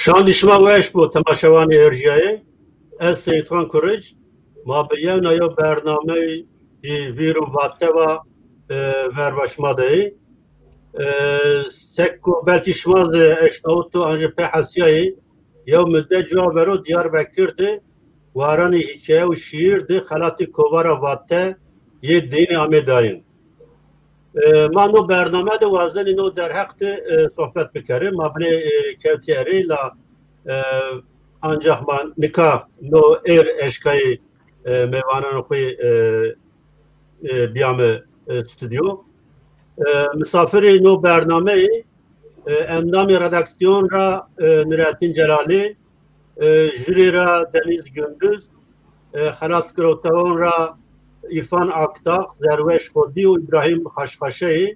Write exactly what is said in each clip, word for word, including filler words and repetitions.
Şandî şima weş bo, temaşevanê erjîyayê. Ez Seyîdxan Kuric, ma bi yewna yew bernameyî vîr û vatewa, e, verba şima de yê. E, seko belkî şima zî eşnawito an jî pê hesîyayî, yew mudet cuwa vero Diyarbekir de waranê hîkaye û şîîr de xelatê kovara Vate yê dînî amê dayîn. E, ma no bername de wazenê no derheq de, e, sohbet bikerê. Ma binê, e, kewtî erê la, e, ancax ma nika no êr eşkayê, e, mêvanan xo, e, e, biyame, e, stûdyo. E, misafirê no bernameyî, e, endamê redaksîyon ra, e, Nurettin Celalî, e, jurî ra Deniz Gündüz, e, xelat girewtewan ra İrfan Akdağ, Zerweş Xodî û İbrahim Xaşxaşeyî.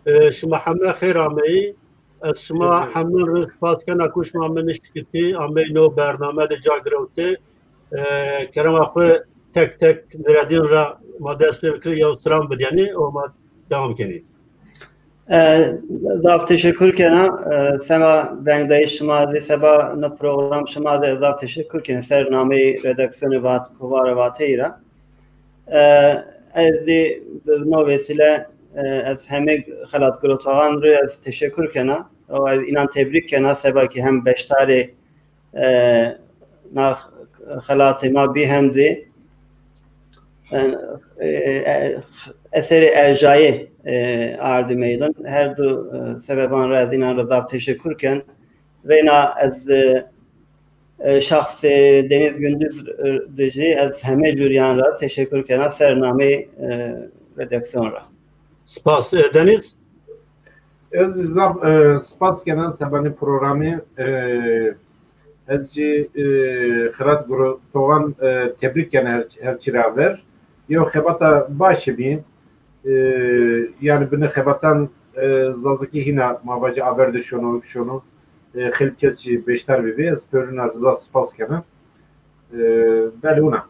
E, şima heme xêr ameyî. Ez şima hemin rind spas kena ku şima min nişkitî, ameyî no bername de ca girewtê. E, kerema xwu tek tek Nureddîn ra ma dest pê bikirî, yew silam bidyenî û ma dewam kenî. E, zaf teşekur kena. E, seba vengdayîş şima zî, seba no program şima zî zaf teşekur kena. Ser nameyê redaksîyonê Vat-, Kovara Vateyî ra. E, ez zî bi no wesîle, e, ez hemê xelatgirotexan rê ez teşekur kena. Û ez înan tebrîk kena, seba kî hem beşdarê, e, na xelatê ma bî hem zî, e, e, e, eserê erjayê, e, ardî meydon. Her du, e, sebeban ra ez înan ra zaf teşekur ken. Reyna ez, e, e, şexsê Deniz Gündüz, e, de jî ez heme jurîyan ra teşekur kena ser nameyê, e, redaksîyon ra. Spas, e, Deniz. Ez zaf, e, spas kena sebanê programî, e, ez jî, e, xelatgirotexan, e, tebrîk kena her, her çî ra ver. Yew xebata başî bî. E, yanî binê xebatan, e, zazakî hîna ma vacî aver de şono, şono. E, xeylê kes jî beşdar bibî. Ez pêrûna ra zaf spas kena. E, belê wina.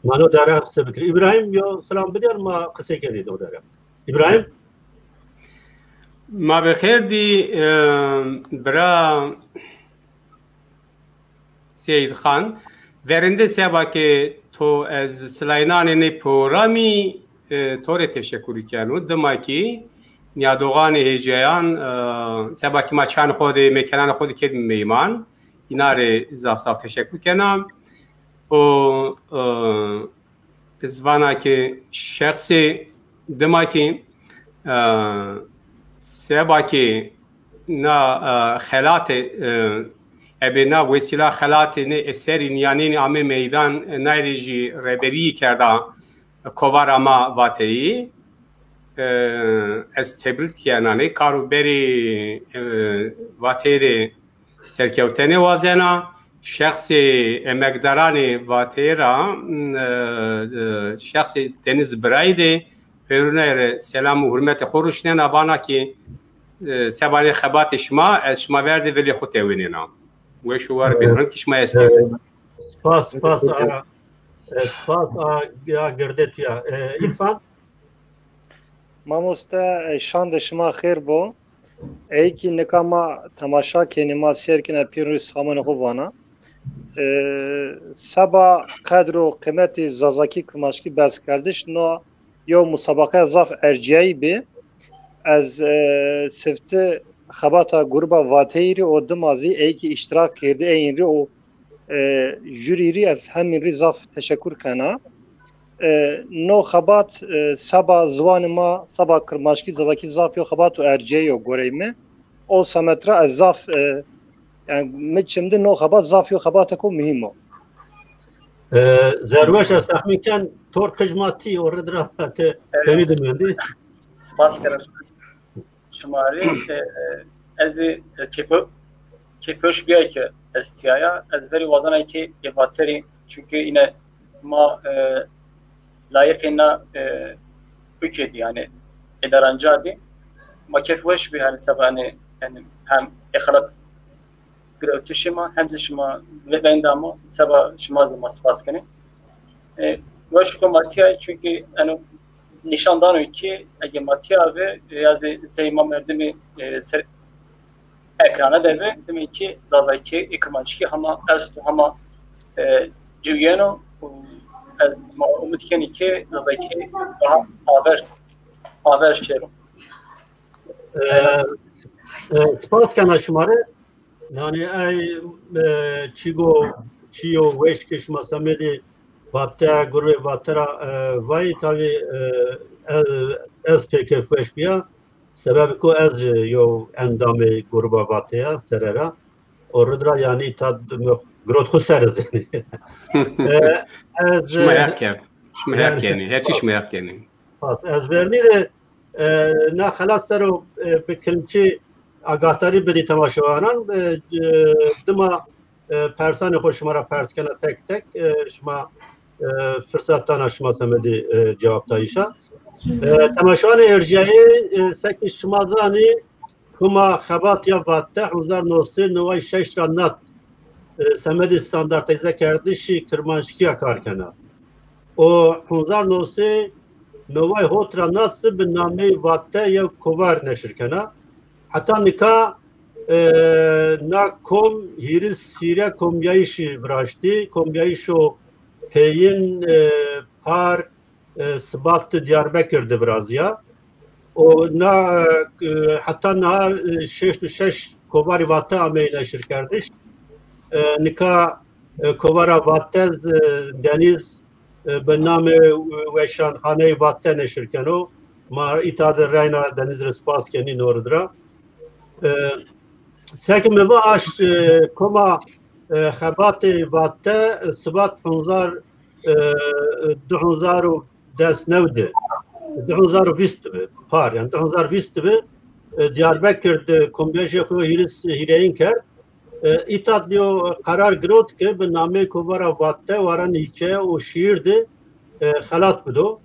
Ma no derheq qise bikirî. Îbrahîm, yew selam bidîyen, ma qisey kenî do derheq. Îbrahîm? Ma bi xêr dî, e, bira Seyîd Xan. Verînde seba ke to ez silaynanê nê programî, e, to rê teşekurî keno. Dima kî nîyadoxanê hêjayan, e, seba kî ma çanê xo de, mekananê xo de kerdî meyman. Îna rê zaf zaf teşekur kena. Û, e, ez vana ke şexsê dima kî, e, seba kî na, e, xelatê, e, ebe na wesîla xelatê nê eserî nîyanênî ame meydan, e, nay rê jî reberîyî kerda kovara ma Vateyî. E, ez tebrîk kena nê kar û berê, e, Vateyî de serkewtene wazena. Şexsê emekdaranê Vateyî ra, e, e, şexsê Deniz birayî de pêrûnay rê selam û hurmetê xo ruşnena, vana kî, e, seba nê xebatê şima ez şima ver de vilê xo tewênena. Weş û war bîn, rind kî şima estê. E, spas, spas a, e, spas a, ya girde tu ya. E, Îrfan? Mamoste, e, şandê şima xêr bo. Ey kî nika ma temaşa kenî, ma sêr kenî, pîr rû samanê xo vana. E, seba qedr û qîmetê zazakî kirmanckî berskerdiş, no yew musabaqeya zaf ercîyayî bî. Ez, e, sifte xebata gruba Vateyî rê û dima zî ey kî îştirak kerdî, ey rê û e, jurî rî ez hemîn rî zaf teşekur kena. E, no xebat, e, seba ziwanê ma, seba kirmanckî, zazakî zaf yo xebat û ercîye yo goreyê mi. O semed ra ez zaf, e, yanî mi çim de no xebat zaf yo xebateko muhîm o. E, Zerweş, ez texmîn ken tor qij ma tî, o rê ra ti tenî de mendî. Spas kena. Şima rê, e, e, ez zî, ez keyfo-, keyfweş bîya ke ez tîya ya. Ez verî wazena ke ê Vaterî, çunkî îne ma, e, layiqê na, e, ülke dî, yanî ê deranca dî. Ma keyfweş bî, hanî seba, hanî, yanî hem ê xelat girewtişê ma, hem zî şima ve-, veng da ma, seba şima zî ma spas kenê. E, weş ko ma tîya, çunkî eno nîşan dano kî ege ma tîya ve, e, ya zî sey ma merdimî, e, ser-, ekrana de bi, demek ki Zazakî ê Kirmanckî hema esto, hema, e, ciwîyeno û ez ma umid kenî ki Zazakî daha aver, aver şêro. E, e, spas kena şima rê. Yanî ey, e, çîgo, çîyo weş ke şima semedê Vate, grûbê Vate ra, e, vayî, tabî, e, e, ez pê kêfweş bîya. Sebebê ku ez jî yew endamê grûba Vate ya, sere ra. O rid ra yanî îta girot xwu ser iz yanî. E, ez, Şima heq kerd. Şima heq kenî. Her çî şima heq kenî. Spas. Ez vernî de, e, na xelat ser o, e, bi kilimkî agahdarî bidî temaşewanan. E, e, dima, e, persanê xo şima ra pers kena tek tek. E, şima, e, firsat dana şima semedî, e, cewabdayîşa. E, temaşewanê erjîyayê, e, sekî şima zanî, koma xebat ya Vate hezar no sey neway şeş ra nat, e, semedê standartîze kerdişî kirmanckî ya kar kena. O hezar no sey neway hot ra nat zî bi nameyê Vate yew kovar neşir kena. Heta nika, e, na kom hîris hîrê komyayîşî viraştî. Komyayîşo peyîn, e, par, e, Sibat de Diyarbekir de virazîya. O na, e, heta niha, e, şeşt û şeş kovarî Vate ameyî neşirkerdiş. E, nika, e, kovara Vate zî, e, Denîz, e, bi namê, e, Weşanxaneyê Vate neşir keno. Ma îta de reyna Denîz rê spas kenî no rid ra. E, seke mi va aş, e, koma, e, xebatê Vate, e, Sibat hezar, e, du hezar û des new de, du hezar û vîst de bi, par, yanî du hezar vîst de bi, e, Diyarbekir de kombîyayîşê xo hîris hîrêyin kerd. E, îta de yew qerar girot ke bi nameyê kovara Vate waran hîkaye û şîîr de, e, xelat bido.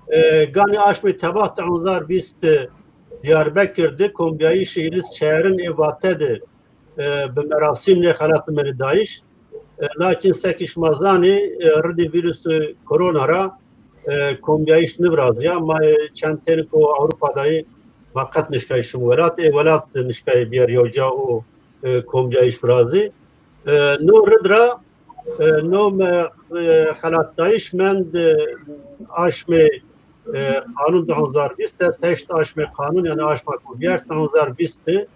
E, ganî aşmê Tebat du hezar vîst de Diyarbekir de kombîyayîşê hîris çeyerin ê Vate de, e, bi merasîm nê xelat ameyne dayîş. E, lakin sekî şima zanî, e, ridê vîrusê korona ra, e, kombîyayîş nivirazîya. Ma, e, çend tenî ko Ewropa de yê, ma qet nişkayê şim welat, ê welat zî nişkayê bîyer yew ca û, e, kombîyayîş virazî. E, no rid ra, e, no me, e, xelatdayîş mend, e, aşmê, e, qanûn du hezar vîst, des heşt aşmê qanûn, yanî aşma ku vîyert du hezar vîst de,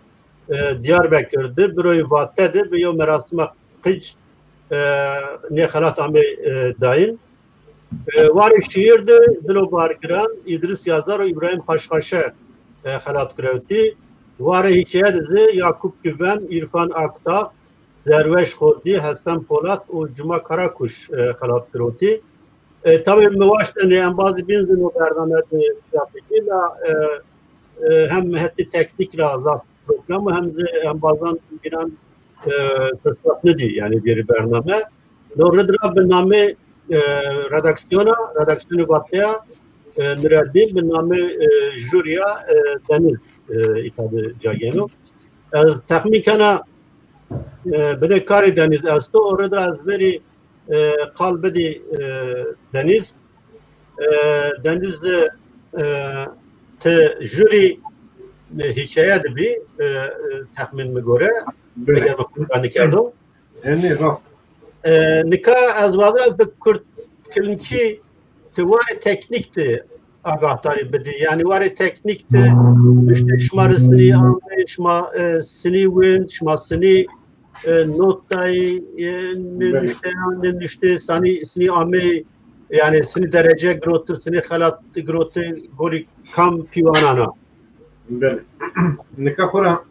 e, Diyarbekir de, biroyê Vate de bi yew merasîma qic, e, nê xelat amê, e, dayîn. E, warê şîîr de Dilo Bargiran, Îdris Yazar û Îbrahîm Xaşxaşe, e, xelat girewtî. Warê hîkaye de zî Yakup Güven, Îrfan Aktağ, Derweş Xodî, Hesen Polat û Cuma Karakuş, e, xelat girotî. E, tabî mi waştene embazî bîn zî no bername de ya fikir la, e, e, hem hetê teknîk ra zaf problem û hem zî embazan bînan, e, firsat nidî, yanî bêrî bername. No rid ra bi namê, e, redaksîyona, redaksîyonê Vateya, e, Nureddîn, bi namê, e, jurîya, e, Denîz, e, îta de ca gêno. Ez texmîn kena, e, binê karê Denîz esto, o rid ra ez verî, e, qal bidî, e, Denîz. E, Denîz, e, ti jurî, e, hîkaye de bî, e, e, texmîn mi gore, eger mi xo ra nikerdo. Enê rast. E, nika ez wazena bi kurt kilimkî ti warê teknîk de agahdarî bidî. Yanî warê teknîk de nuşte şima rê sinî amey, şima, e, sinî wend, şima sinî, e, not dayî, e, nê nuşteyan, nê nuşte sanî, sinî amey, yanî sinî derece giroti, sinî xelat giroti, gorî kam pîwanan a? Belê. Nika xo ra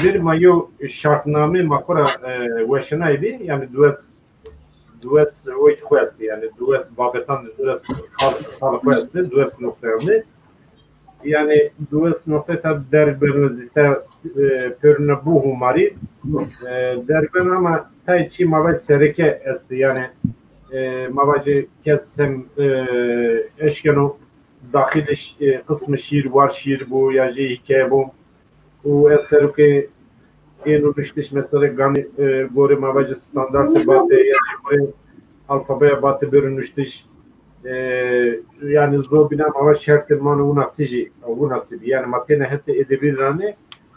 bir ma yew şartnameyê ma xo ra, e, weşanayî bî, yanî duwes, duwes oyk xo estê, yanî duwes babetan de, duwes xal, xal xo estê, duwes noqteyan de. Yanî duwes noqte ta derg berno zî ta, e, pêrune bo humarî, e, derg berno ama tay çî ma vaj sereke estê, yanî, e, ma vajê kes hem, e, eşkeno daxilê ş-, e, qismê şîîr, war şîîr bo ya jî hîkaye bo. Û ez serokê êno nuştiş mesela ganî, e, gorê ma vajê standartê Bate ya jî gorê alfabeya Bate bêro nuştiş. E, yanî zobîna ma vaj şertê ma no winasî jî, winasî bî. Yanî ma têna hetê edebî ra nê,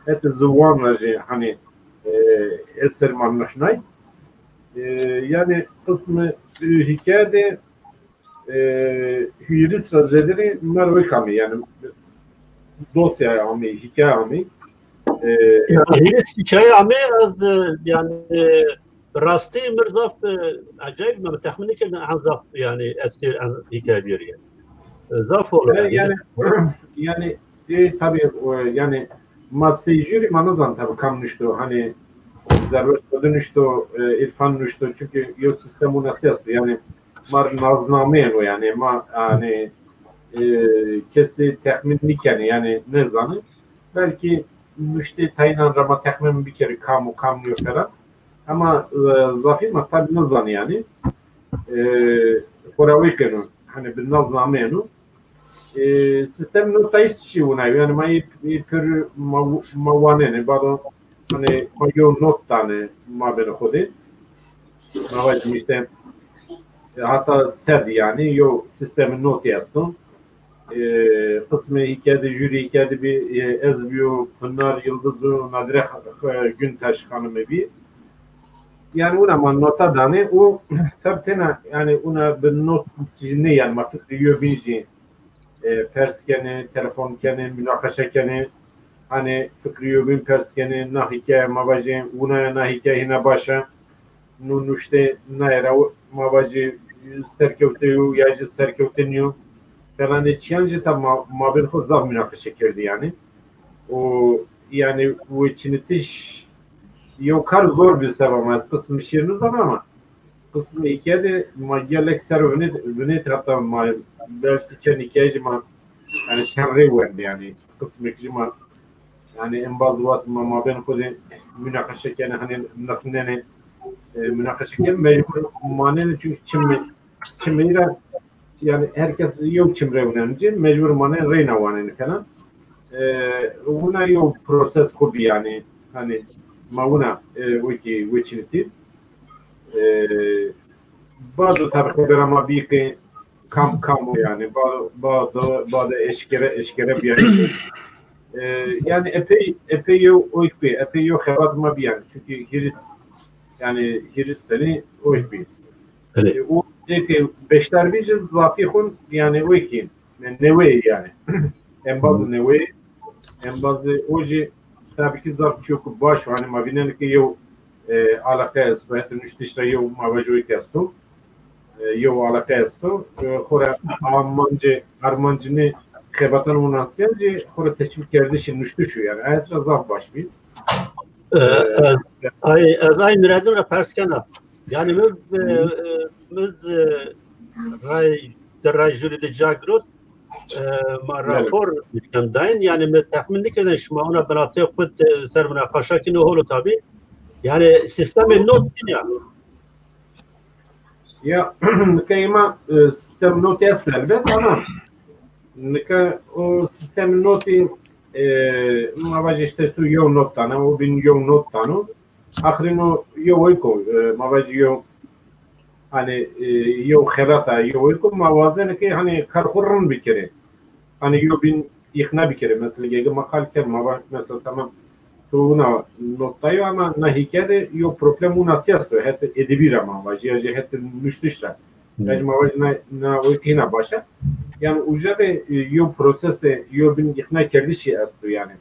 hetê ziwan ra jî, hanî, e, eser ma nişnay. E, yanî qismê, e, hîkaye de, e, hîris ra zêderî ma rê wek amê, yanî dosyaya amê, hîkaye amê. E, Yanî hîris hîkaye amê, ez, e, yanî, e, rastî mi rê zaf, e, ecayîb, mi texmîn nêkerdin en zaf, yanî, esîr en hîkaye bîyerî. E, zaf hol o, e, yanî. Yanî, yanî, e, tabî, e, yanî ma sey jûrî ma nizan tabî kam nuşto, hanî Zerweş Xwedî nuşto, e, Îrfan nuşto, çunkî yew sîstem winasî esto, yanî ma rê naznameyên o, yanî ma, yanî, e, kesî texmîn nîkenê, yanî nêzanê. Belkî nuştê tayînan ra ma texmîn bikerî kam o kam nîyo falan. Ema, e, zafî ma tabî nizanê yanî. E, xo ra wekeno, hanî bi naznameyeno. E, sîstem notayîş jî wina yo. Yanî ma ê, ê pêrû ma, ma wanenê. Bado, hanî ma yew not danê mabênê xo de. Ma vajîme îşte, e, heta sed yanî yew sîstemê notî esto. E, qismê hîkaye de, jûrî hîkaye de bî, e, ez bîyo, Pinar Yildiz û Nadire Xa-, Xa-, Guntaş xanime bî. Yanî wina ma nota danê û tab tena, yanî wina bi not jî nê, yanî ma fikrê yewbîn jî, e, pers kenê, telefon kenê, munaqeşe kenê. Hanî fikrê yewbîn pers kenê, na hîkaye ma vajê, wina ya, na hîkaye hîna baş a. No nuşte naye ra, ma vajî serkewte yo ya jî serkewte nîyo falan de çîyan jî ta ma, mabên xo zaf munaqeşe kerdî yanî. O yanî weçînitiş yew kar zor bî seba ma, ez qismê şîîr nizana ama qismê hîkaye de ma gelek ser o vinêt, vinêt heta ma belkî çend hîkaye jî ma yanî çend rey wendê yanî qismêk jî ma Yanî embaz vat ma mabên xo de munaqeşe kenê, hanî nixnenê, e, munaqeşe kenê, mecbur manenê, çunkî çimê, çimê ra, yanî her kes yew çim rê winenê ci, mecbur manenê reyna wanenê falan. E, wina yew proses xo bî yanî, hanî ma wina, e, wekî weçînitî. E, bado tabî xebera ma bî ke kam kam o yanî. Ba, ba, ba, ba de eşkere, eşkere bîya. E, yanî epey, epey yew oyk bî, epey yew xebat ma bî yanî. Çunkî hîris, yanî hîris tenî oyk bî. Belê. E, o eke beşdar bî jî zafî xo yanî oyk î. Neweyê yanî. Embazê neweyê, embazê o jî tabî kî zaf çîyo ke baş o. Hanî ma vînenê ke yew, e, eleqe esto, hetê nuştiş ra yew, ma vajî oyk esto. E, yew eleqe esto. E, xora amancê, armancê nê xebatan winasîyan jî xora teşvîqkerdişê nuştiş o yanî. A het ra zaf baş bî. E, e, ay, ez ay miradin ra pers kena. Yanî mi, e, e, mi z-, e, ray, di ray jûrî de ca girot, e, ma rapor nişan dayîn. Yanî mi texmîn nêkerdin şima ona binatê xo de ser munaqeşa kenî, hol o tabî. Yanî sîstemê not nîya. Ya, nika ê ma, e, sîstem notî esto elbet ama nika o sîstemê notî, e, ma vajî îşte tu yew not dana, o bîn yew not dano. Axirîn o yew oyk o, e, ma vajî yew, hanî, e, yew xelat a, yew oyk o, ma wazenê ke hanî kar xo rind bikerê. Hanî yew bîn îqna bikerê. Mesela gege ma qal kerd, ma va mesela tamam, tu wina not dayo ama na hîkaye de yew problem winasî esto, hetê edebî ra ma vajî, ya jî hetê nuştiş ra. Ya jî ma vajî na, na oyk hîna baş a. Yanî uca de, e, yew prosesê, yew bîn îqna kerdişî esto yanî.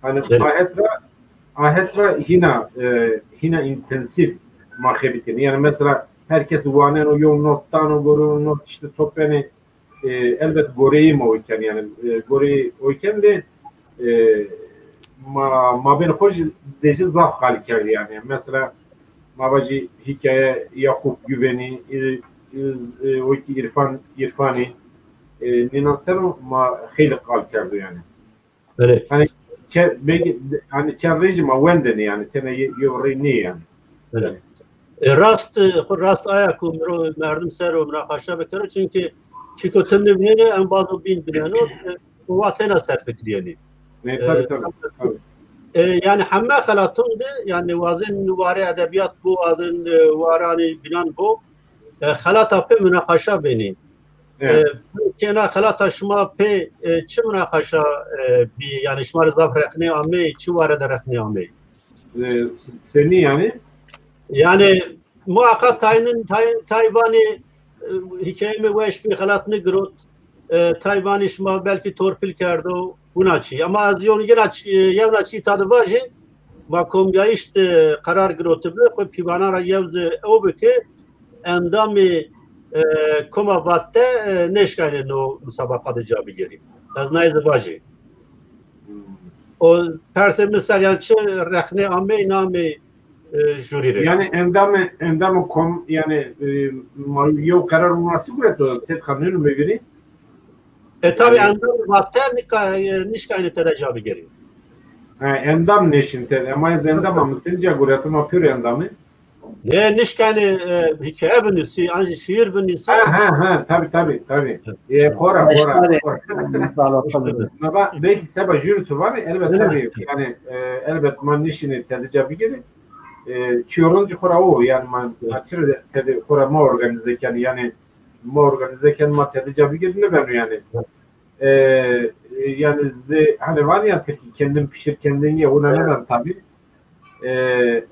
Hanî a het ra, a het ra hîna, e, hîna întensîf ma xebitînê. Yanî mesela her kes waneno, yew not dano, gorê o not îşte topenê, e, elbet goreyê ma oyken yanî, e, goreyê oyken de, e, ma, mabên xo jî de jî zaf qal kerdî yanî. Mesela ma vajî hîkaye Yakup Güvenî, e, e, e, oykî Îrfan, Îrfanî, e, nînan ser o ma xeylê qal kerdo yanî. Belê. Hanî çe-, belkî, hanî çend rey jî ma wendêne yanî, tena ye-, yew rey nê yanî. Belê. E, rast, e, xo rast aya ku miro-, merdim ser o munaqeşe bikero, çunkî çîko tim nivînenê, embaz o bîn bîneno, e, wa tena ser fikirîyenî. Nê, tabî, e, tabî, tabî. E, yanî heme xelatûn de, yanî wazên warê edebîyat bo, wazên, e, waranî bînan bo, e, xelata pê munaqeşa benî. E, kena xelata şima pê, e, çi munaqaşa, e, bî? Yanî şima rê zaf rexnê amey, çi ware de rexnê amey? E, s- senî yanî? Yanî muhaqqaq taynin, tay, tay vanî, e, hîkayê mi weş bî, xelat nigirot. E, tay vanî şima belkî torpîl kerdo, wina çî. Ama ez yon yena çî, yewna çî ta de vajî, ma kombîyayîş de qerar girotibi, xo pîvana ra yew zî ew bi ke endamê, e, koma Vatte, e, nêşkayne no musabaqa de ca bigirî. Ez nay zî vajî. O persê mi ser, yanî çi rexnê amey, namey, e, jurî rê. Yanî endamê, endamê kom, yanî, e, ma yew qerar winasî gureto, Seyîd Xan, nêno mi vîrî? E, tabî, endamê Vatte nika, e, nişkayne tede ca bigirî. Ha, endam nêşin tede. Ema ez endam a, mi senî ca gureto, ma pêro endam ê. Nê, nişkayne, e, hîkaye binusî, an jî şîîr binusî. Ha, ha, ha, tabî, tabî, tabî. E, xora, xora, xora. Ma va, belkî seba jurî tu vanî, elbet, tabî, yanî, e, elbet ma nişinî tede ca bigirî. E, çîyo rind jî xora o, yanî ma, ma çi rê tede xora ma organîze kenî, yanî ma organîze kenî, ma tede ca bigirî nêbeno yanî. E, e, yanî zî, hanî vanî ya, tirkî kendin pişir kendin ye, wina nêben tabî. E,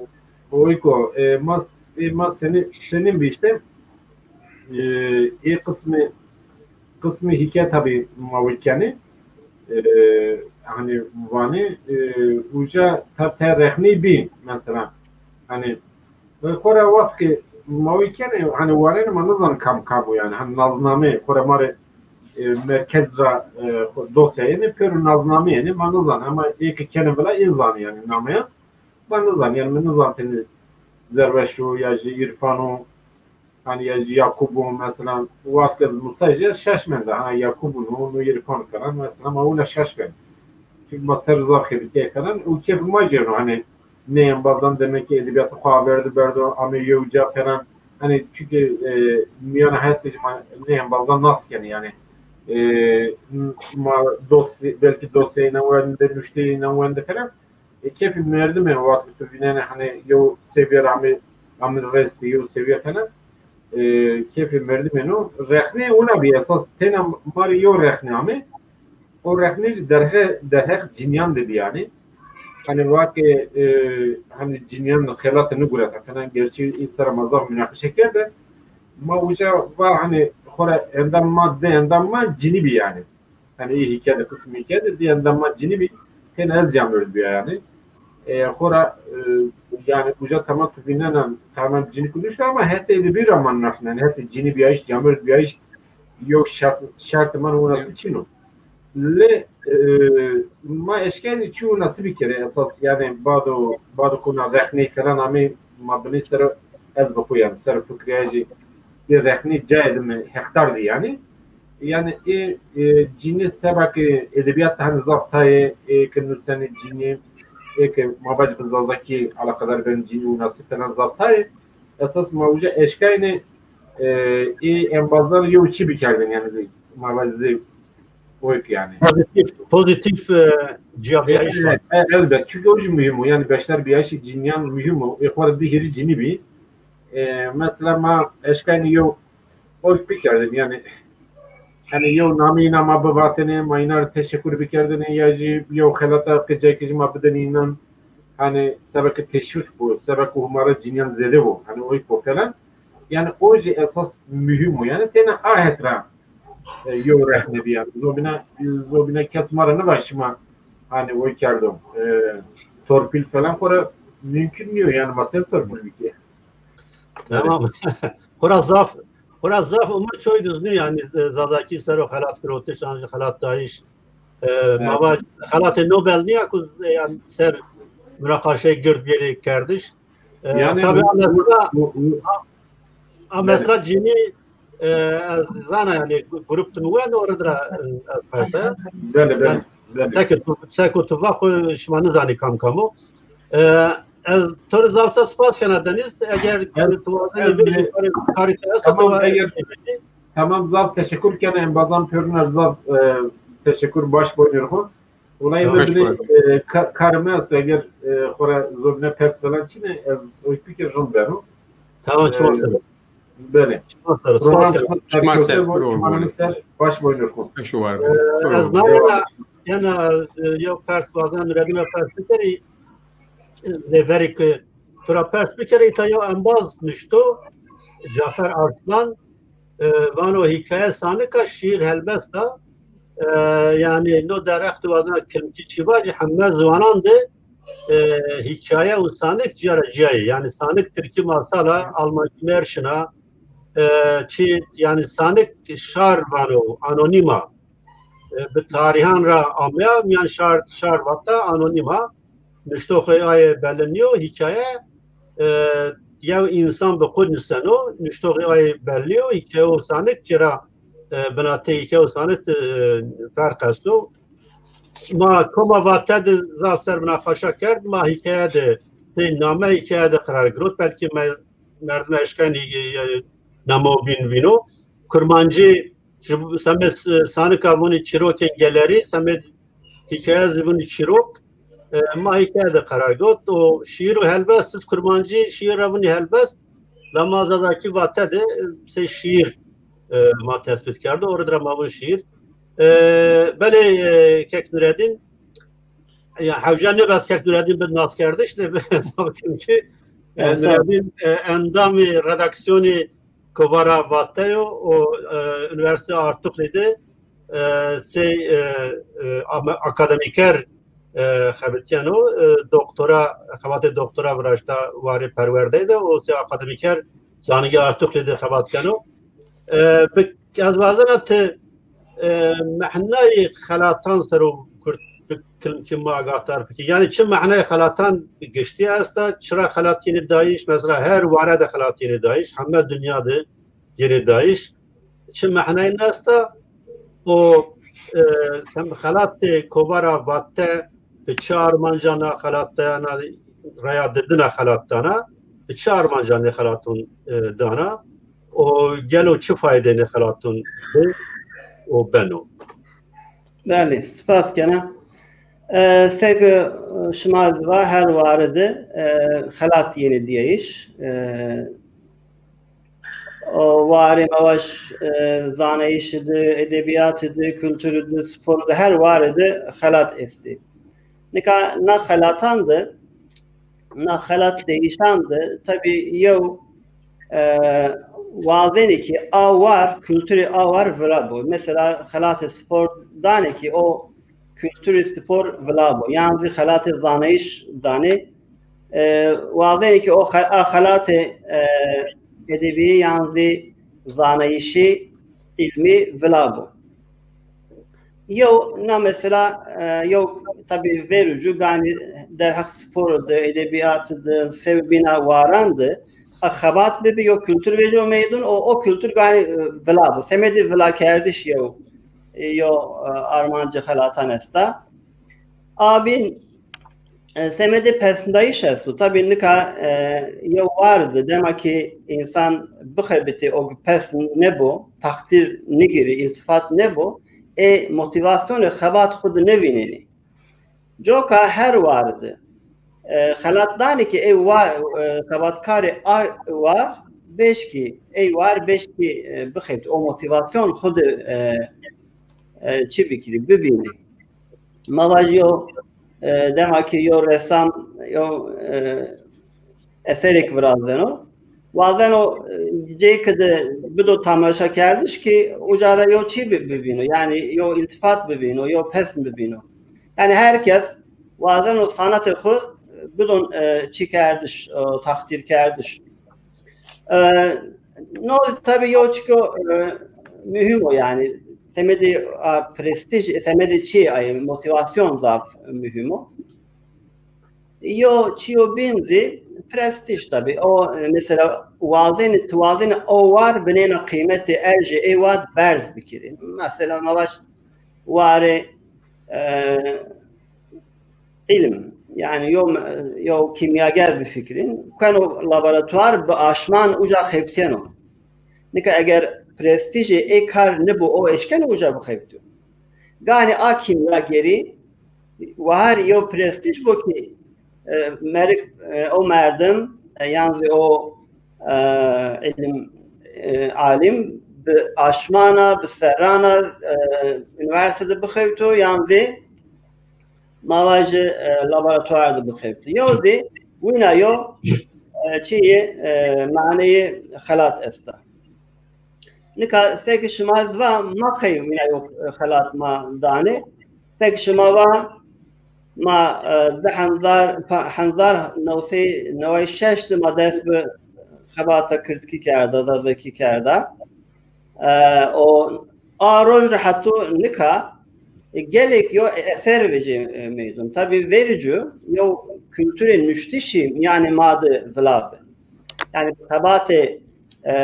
o iko, e, ma, e, ma senî, senîn bî îşte, e, ê qismî, qismî hîkaye tabî ma wî kenî, e, hanî vanî, e, uca ta te rexnî bî, mesela, hanî, e, xora wext ke ma wî kenî, hanî, warêne ma nizan kam kam o yanî, hanî, nazname, xora ma rê, e, merkez ra, e, xo-, dosya yenî, pêro nazname yenî, ma nizan, ama ê ke kenî vila ê zanî yanî, nameya. Ma nizan, yanî mi nizan tenê Zerweş o ya jî Îrfan o, hanî ya jî Yakub o, mesela, wext ke ez Musa jî ez şaş menda, ha, Yakub o, no, no Îrfan o falan, mesela, ma wina şaş ben. Çunkî ma ser zaf xebitîyay falan, û kêf ma jî yeno, hanî nê embazan demek ki edebîyatê xo averdi berdo, amê yew ca falan, hanî çunkî, e, mîyanê heyat de jî ma nê embazan nas kenî, yanî, e, ma dosy-, belkî dosyayê înan wende, nuşteyê înan wende falan, e, kêfê merdimê, wext ke tu vînenê, hanî, yew sevîye ra amê, amê restî, yew sevîye falan, e, kêfê merdimê no. Rexnê wina bî esas, têna ma rê yew rexnê amê. O rexnê jî derhe-, derheq cinîyan de bî yanî. Hanî, wext ke, e, hanî, cinîyan xelate nigureta falan, gerçî î ser ma zaf munaqeşe kerde. Ma uca va, hanî, xora endam ma, di endam ma cinî bî yanî. Hanî ê hîkaye de, qismê hîkaye de di endam ma cinî bî, têna ez camêrd bîya yanî. E, xora, e, yanî uca tamam tu vînena, tamam cinî kunuşta ama hetê edebî ra ma nafnen, hetê cinî bîyayîş, camêrd bîyayîş yew şert, şertê ma winasî çin o. Lê, e, ma eşkenî çi winasî bikerê esas, yanî bado, bado kuna rexney falan amê ma binê ser o, ez bi xo yanî ser fikrîya jî ê rexnê cayê de mi heqdar dî yanî. Yanî ê, e, cinî seba ke edebîyat de hanî zaf tayê, ê ke nusenê cinî, ê ke ma vacî bi zazakî eleqedar benê cinî û nasî falan zaf tayê. Esas ma uca eşkaynê, e, ê embazan yew çî bikerdin yanî, ma vacî zê oyk yanî. Pozîtîf, pozîtîf, e, cîyabîyayîş. Evet, e, elbet. Çunkî o jî muhîm o. Yanî beşdarbîyayîşê cinîyan muhîm o. Ê xo ra di hîrî cinî bî. E, mesela ma eşkaynê yew oyk bikerdin, yanî, hanî yew nameyê înan ma bivatêne, ma înan rê teşekur bikerdêne, ya jî yew xelata qicayke jî ma bidêne înan, hanî seba ke teşwîq bo, seba ke hûmara cinîyan zêde bo, hanî oyk bo falan. Yanî o jî esas muhîm o. Yanî têna a het ra, e, yew rexne bî yanî. Zobîna, zobîna kes ma ra niva şima, hanî oyk kerdo, e, torpîl falan, xora mumkun nîyo yanî, ma ser torpîl bikê. Tamam. Xora zaf, xora zaf umir çoy diznî yanî, e, zazakî ser o xelat girotiş, an jî xelat dayîş. E, ma va xelatê Nobel nîya ku z-, yanî ser munaqaşeyê gird bêrê kerdiş. E, yanî tabî a mesela, a, a mesela cinî, e, ez zana yanî grup din wend, o rind ra, e, ez perse. Belê, belê. Belê. Seke tu, seke tu va xo şima nizanî kam kam o. E, ez to rê zaf zaf spas kena Deniz. Eger tu wazenî vejî karê, karê to esta, tamam, to eger, tamam, zaf teşekur kena, embazan pêrune zaf, e, teşekur, baş boynê xo. Welayî mi binê, e, ka-, karê mi esto, eger, e, xora zobîna pers falan çin ê, ez oyk bikir rind beno. Tamam, çima ser o. Belê. Program şima ser kewtê bo, şima ser baş boyne xo. Xeş û war be. Ee, ez nayena, yena, e, yew pers wazena Nuredîna pers bikerî, e, lê verî ki tu ra pers bikerî, îta yew embaz nuşto, Cafer Arslan, e, vano hîkaye sanik a, şîîr helbest a. E, yanî no derheq de wazena kilimkî çî vajî, heme ziwanan de e, hîkaye û sanik cîya ra cîya yê. Yanî sanik tirkî masal a, almankî Märchen a, e, çi, yanî sanik şar vano, anonîm a. E, bi tarîhan ra ameya, mîyan şar, şar vata anonîm a. Nuştoxê aye belli nîyo, hîkaye, e, yew însan bi xwu nuseno, nuştoxê aye belli yo, hîkaye û sanik cî ra, e, binatê hîkaye û sanik de, e, ferq esto. Ma koma vate de zaf ser minaqaşa kerd, ma hîkaye de, pê name hîkaye de qerar girot. Belkî me-, merdim eşken hî-, name û bîn vîno. Kurmancî, ji semê s-, sanika vûnî çîrokên gelerî, semê hîkaye zî vûnî çîrok. E, ma hîkaye de qerar girot. O şîîr û helbest, siz kurmancî şîîr ra vûnî helbest, la ma zazakî vate de, e, sey şîîr, e, ma tespît kerdo. Orê de ra ma vûn şîîr. E, belê, e, kek Nuredîn, ya hewce nêbe ez kek Nuredîn bid naskerdiş, nêbe ez kim ki, e, Nuredîn, e, endamê redaksîyonê Kovara Vate yo û, e, Unîversîteya Artuklî de, e, sey, e, e, ama-, akademîker, e, xebitîyeno, e, doktora, xebatê doktora viraşta warê perwerdeyî de û sey akademîker zanîngê Artuklî de xebat keno. E, bi, ez wazena ti, e, mehnayê xelatan ser o kurt bi kilimkî ma agahtar bikî. Yanî çi mehnayê xelatan giştî esta, çira xelat yenî dayîş, mesela her ware de xelat yenî dayîş, heme dinya de yenî dayîş. Çi mehnayê esta, o, e, sem xelatê Kovara Vate, bi çi armanca na xelatana, raya didina xelatana, bi çi armanca nê xelatun, e, dana, o gelo çi faydê nê xelatun bi o beno? Belê, spas kena. E, seke, e, şima zî va her ware de, e, xelat yenî dîyayîş. E, o warê ma vaj, e, zanayîşî de, edebîyatî de, kulturî de, sporî de, her ware de xelat estê. Nika na xelatan de, na xelat deyîşan de tabî yew, e, wazenê ki a war, kulturê a war vila bo. Mesela xelatê spor danê ki o kulturê spor vila bo. Yan zî xelatê zanayîş danê, e, wazenê ki o xe-, a xelatê, e, edebîyî yan zî zanayîşî, îlmî vila bo. Yew na mesela, e, yew tabî verû cû ganî derheq sporo de, edebîyatî de, sewbîna waran de a xebat bibi, yew kultur vejîyo meydun, o, o kultur ganî, e, vila bo. Semedê vilakerdiş yew, e, yew, e, armancê xelatan esta. A bîn, e, semedê pesndayîş esto. Tabî nika, e, yew war de dema ki însan bixebitê, o ki pesn nêbo, taxtîr nigirî, îltifat nêbo, ê motîvasyonê xebat xwu de nêvînenî. Coka her war de, e, xelat danê ki ey wa-, e, xebatkarê a war beşkî, ey war beşkî, e, bixebitî, o motîvasyon xwu de, e, e, çi bikirî, bivînî. Ma vajî yo, e, dema ki yo resam yo, e, eserêk virazeno, wazeno, e, cêke de bido temaşakerdiş ki uca ra yo çî bi-, bivîno, yanî yo îltifat bivîno, yo pesn bivîno. Yanî her kes wazeno sanatê xwu bidon, e, çî kerdiş, e, taxtîr kerdiş. E, no tabî yo çiko, e, muhîm o yanî. Semedê, a, prestîj, semedê çî, ay, motîvasyon zaf muhîm o. Yo çîyo bîn zî prestîj tabî. O, e, mesela wazenî, ti wazenî o war binêna qîmetê erjê ey war berz bikirî. Mesela ma vaj warê, e, îlm. Yanî yo, yo kîmyager bifikirîn. Keno laboratuwar bi aşman uca xebitêno. Nika eger prestîjê ê kar nibo, o eşkeno uca bixebitîyo. Ganî a kîmyagerî wahar yew prestîj bo ki, e, merik, e, o merdim, e, yan zî o, e, îlim, e, alim bi aşmana, bi serrana, e, üniversite de bixewto, yan zî ma vajî, e, laboratuvar de bixewto. Yew zî wina yo, e, çîyê, e, maneyê xelat esta. Nika seke şima zî va ma qey wina yo, e, xelat ma danê. Seke şima va ma, e, di hezar, pa-, hezar new sey neway şeş de ma dest bi xebata kirdkî kerda, zazakî kerda. E, o a roj ra heto nika, e, gelek yo eser vecê, e, meydun. Tabî verî cû yo kulturê nuştişî mîyanê ma de vila bi. Yanî xebatê, e,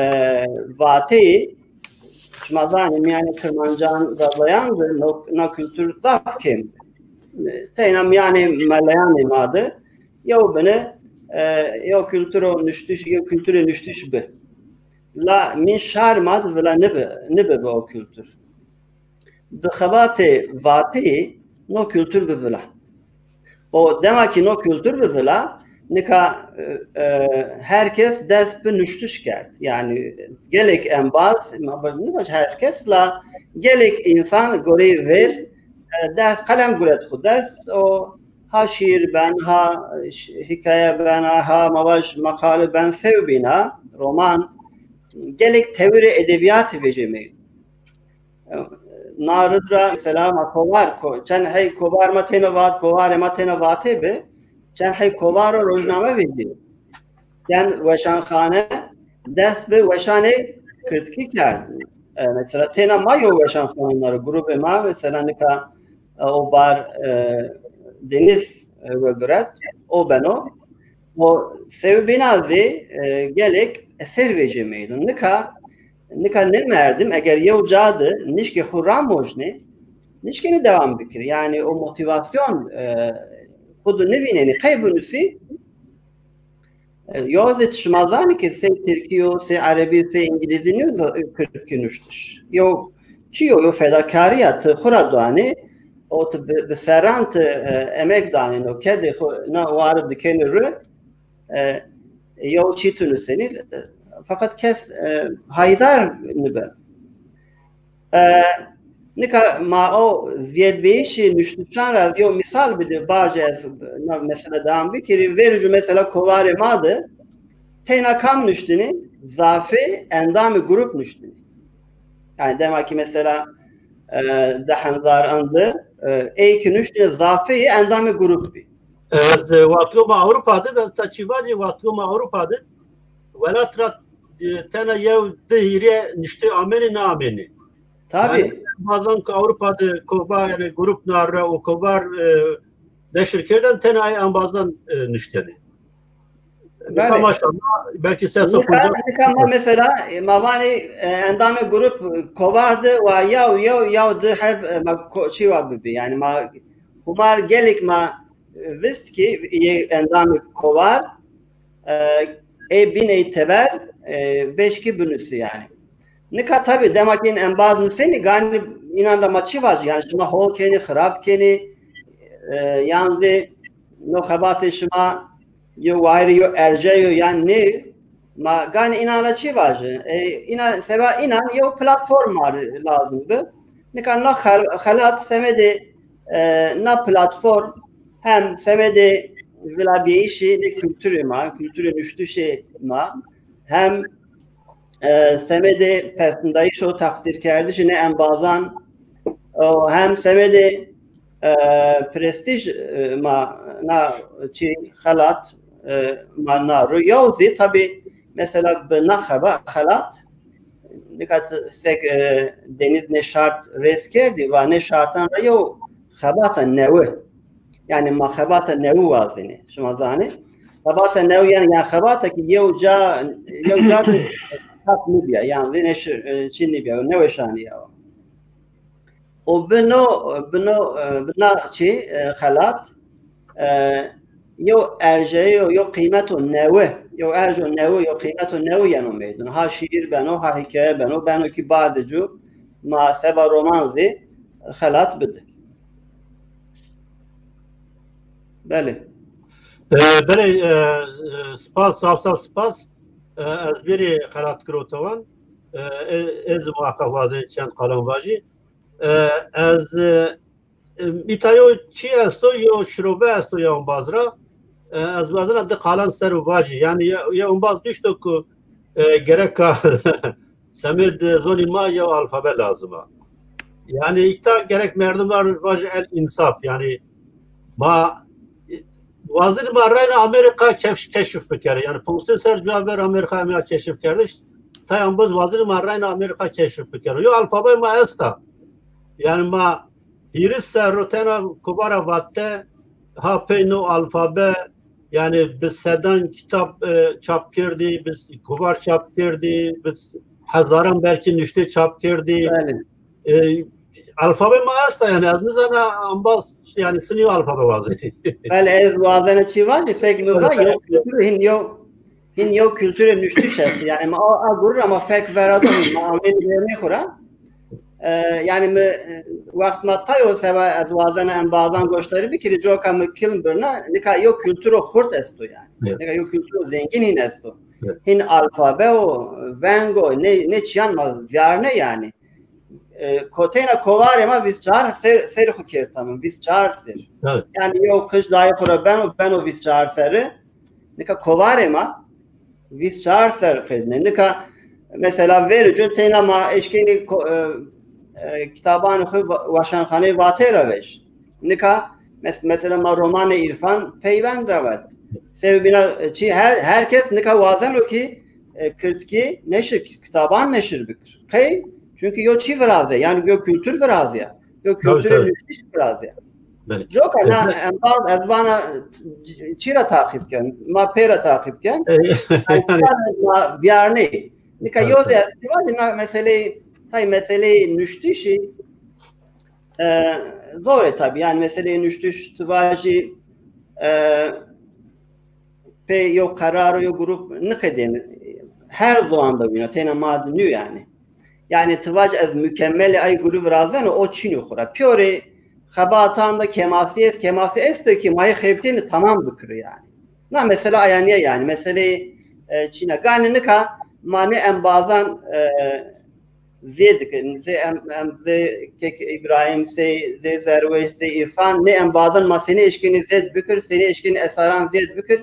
vateyî, şima zanî mîyanê Kirmancan, Zazayan de no, na kultur zaf kêm. Teyna mîyanê meleyanê ma de yew bine, e, yew kulturo nuştiş, yew kulturê nuştiş bi. La mîn şar ma de vila nibi, nibi bi o kultur. Bi xebatê vateyî no kultur bi vila. O dema ki no kultur bi vila, nika, e, e, her kes dest bi nuştiş kerd. Yanî gelek embaz, ma ba-, nivaj her kes la gelek însan goreyê ver, e, dest qelem guret xwu dest, o ha şîîr ben, ha ş-, hîkaye ben, ha ma vaj meqale ben, sewbîna, roman, gelek tewirê edebîyatî vecê meydun. Na rid ra mesela ma kovar, ko-, çend hey kovar ma têna vat, kovarê ma têna vatê bi, çend hey kovar ro rojname vecî. Çend weşanxane dest bi weşanê kirdkî kerd. E, mesela têna ma yo weşanxane ma ro, grubê ma mesela nika, e, o bar, e, Deniz, e, veguret, o beno. O sewbîna zî, e, gelek eser vecê meydun. Nika, nika ne merdim eger yew ca de nişkê xwu ramojnê, nişkenê dewam bikirê. Yanî o motîvasyon, e, xwu de nivînenê. Qey binusî? E, yo zî şima zanî ki sey tirkî yo, sey erebî, sey îngilîzî nîyo da, e, kirdkî nuştiş. Yo çi yo, yo fedakarî ya, ti xwu ra doanê, o ti bi, bi serran ti, e, emek danê, no kedê xwu na wari dikenê ri, e, yew çî ti nusenî, e, feqet kes, e, hayîdar nibe. E, nika ma o zîyedbîyişê nuştişan ra yew mîsal bidî, barca ez na mesele dewam bikirî. Verî jû mesela kovarê ma de teyna kam nuştinî? Zafê endamê grup nuştinî. Yanî dema ki mesela, e, di hezar indi, e, ey ki nuştinî zafeyê endamê grup bî. Ez, e, watîyo ma Ewropa de, ez ta çî vacî, watîyo ma Ewropa de, welat ra, e, tena yew di hîrê niştê amenê, na amenê. Tabî. Yanî embazan ki Ewropa de kovar, yanî grup na ra o kovar, e, neşir kerden, tena ay embazan, e, niştenê. Belê. Nika maşallah, belkî ses û nika, quncak. Nika ma mesela, e, ma vanê, e, endamê grup, e, kovar de wa yaw, yaw, yaw di heb, e, ma ko-, çî wa bibî. Yanî ma humar gelek ma vist ki yê endamê kovar, e, ê bîn ey teber, e, beşkî binusî yanî. Nika tabî dema ki în embaz nusenî, ganî înan ra ma çi vajî? Yanî şima hol kenî, xirab kenî, e, yan zî no xebatê şima yo wayirî yo erce yo yan nê, ma ganî înan ra çi vajî? E, înan, seba înan yew platform ma rê lazim bi. Nika na xel-, xelat semedê, e, na platform hem semedê vilabîyayîşê nê kulturê ma, kulturê nuştişê ma, hem, e, semedê pesndayîş û teqdîrkerdişê nê embazan, o hem semedê, e, prestîj, e, ma na çî xelat, e, ma na ro. Yew zî tabî mesela bi na xeba-, xelat, nika ti sek, e, Deniz nê şart rêz kerdî, va nê şartan ra yew xebata newi. Yanî ma xebata newi wazenê. Şima zanê. Xebata newi yanî, yanî xebata ki yew ca, yew ca de çap nibîya. Yanî zî neşir, e, çî nibîya, neweşanîya. O bino, bino, e, bina çî, e, xelat, e, yew erjeyê yo, yew qîmeto newi, yew erjo newi, yew qîmeto newi yeno meydun. Ha şîîr beno, ha hîkaye beno, beno ki badê cû ma seba roman zî xelat bidi. Belê. E, belê, e, e, spas, zaf zaf spas. E, ez bêrî xelat kiro tawan. E, e, ez muhakkak wazên çend qalan vajî. E, ez, e, îta yo çî esto, yo şirobe esto ya umbaz ra. E, ez wazena di qalan ser û vajî. Yanî ya, ya umbaz duşto ku, e, gereka semêd zonî ma yew alfabe lazim a. Yanî îta gerek merdim var vajî el însaf. Yanî ma, e, wazîn ma reyna Amerîka keş-, keşif bikere. Yanî poncês ser cuwa ver Amerîka ema keşif kerdiş. Tay ambaz wazîn ma reyna Amerîka keşif bikere. Yo alfabe ma esta. Yanî ma hîris serr o tena kovara Vate ha pey no alfabe, yanî bi sedan kitab, e, çap kerdî, bi kovar çap kerdî, bi hezaran belkî nuşte çap kerdî. Belê. E, alfabe ma esta yanî, ez nizana ambaz yanî sinî yo alfabe wazî. Belê, ez wazena çî vajî, sek mi va, yo kültür hin yo Hîn yew kulturê nuştiş est. Yanî ma a, a gurur ama fek vera do, ma amên vernê xwu ra. E, yanî mi, e, wext ma tayo seba ez wazena embazan goşdarî bikirî, coka mi kilm birna, nika yew kulturo xurt esto yanî. Evet. Nika yew kulturo zengîn hîn esto. Evet. Hîn alfabe o, veng o, nê, nê çîyan ma vîyarne yanî. E, koteyna kovarê ma vîst çar ser-, serrî xwu kerd tamam, vîst çar ser. Evet. Yanî yew qij dayê xwu ra beno, beno vîst çar serrî. Nika kovarê ma vîst çar ser qedîne. Nika mesela verê ci teyna ma eşkenî ko-, e, e, kitabanê xwu wa-, waşanxaneyê Vateyî ra vej. Nika mes-, mesela ma romanê Îrfan Peyvend ra vet. Sewbîna, e, çî her, her kes nika wazeno ki, e, kirdkî neşir, kitaban neşir bikir. Qey? Çunkî yo çî virazê, yanî yo kultur virazîya. Yo kulturê nuştiş virazîya. Belê. Coka na embaz ez vana çî ra taqîb ken, ma pê ra taqîb ken. E, yanî ma vîyarnê. Nika yo zî ez vajî na meseleyê, tay meseleyê nuştişî, e, zor e tabî. Yanî meseleyê nuştiş ti vajî, e, pê yo qerar û yo grup niqedên. Her ziwan de wîno, teyna ma de nîyo yanî. Yanî ti vaj ez mukemmelê ay gurî virazeno, o çînî xwu ra. Pîyorê xebatan de kemasî est, kemasî esto ki ma yê xebitênî tamam bikiro yanî. Na mesela aya nîya yanî. Meseleyê, e, çîna. Ganî nika ma nê embazan, e, zêd dikin. Zê em, em, zê Kek Îbrahîm, zê, zê Zerweş, zê Îrfan, nê embazan ma senî eşkenî zêd bikir, senî eşkenî esaran zêd bikir.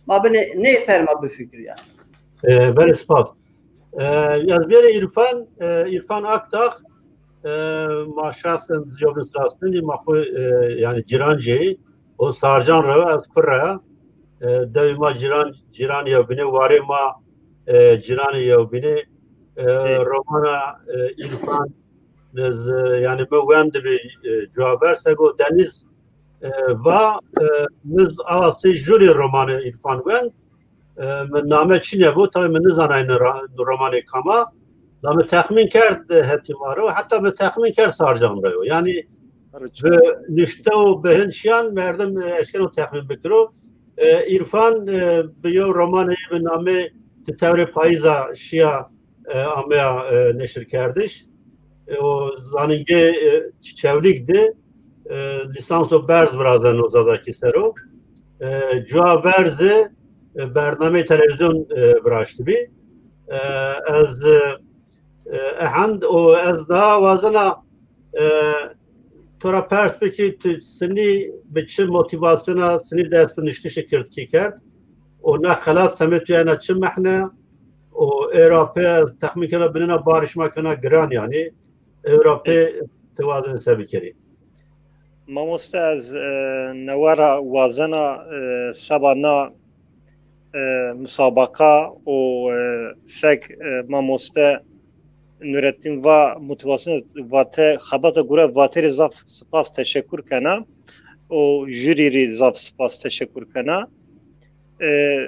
Ma binê nê ser ma bifikir yanî. E, belê spas. E, ez bêrê Îrfan, e, Îrfan Akdağ, e, ma şexsen zîyobin rastnenî, ma xwu, e, yanî cîran cî, o Sarcan ra, ez kurre, e, dewî ma cîran, cîran yewbîne, warê ma, e, cîranê yewbîne, e, romana, e, Îrfan, ez, e, yanî mi wendibî, e, cuwa ver sego Deniz, e, va, e, mi z-, a sey jurî romanê Îrfan wend, e, mi name çîne bo, tabî mi nizanayne ra-, romanê kam a. La mi texmîn kerd, e, hetî ma ro, heta mi texmîn kerd Sarcan ra yo. Yanî bi nuşte û bi hin şîyan merdim, e, eşkeno texmîn bikiro. E, Îrfan, e, bi yew romanê bi namê Ti Tewrê Payîza Şîya, e, ameya, e, neşirkerdiş. E, o zanîngê, e, Çiçewlîg de, e, lîsanso berz virazeno Zazakî ser o. E, cuwa ver zî, e, bernameyê televîzyon, e, viraştibî. E, ez, e, e, ehend û ez daha wazena, e, to ra pers bikî, tu sinî bi çi motîvasyona sinî dest bi nuştişê kirdkî kerd? Û na xelat semê tu ena çi mehne? Û ê ra pê ez texmîn kena binêna barê şima kena giran yanî. Ê ra pê ti wazenî se bikerî? Mamoste, ez, e, newe ra wazena, e, seba na, e, musabaqa û, e, sek, e, mamoste Nurettin va, motivasyonê Vate, xebata gore Vate rê zaf spas teşekur kena û jurî rê zaf spas teşekur kena. E,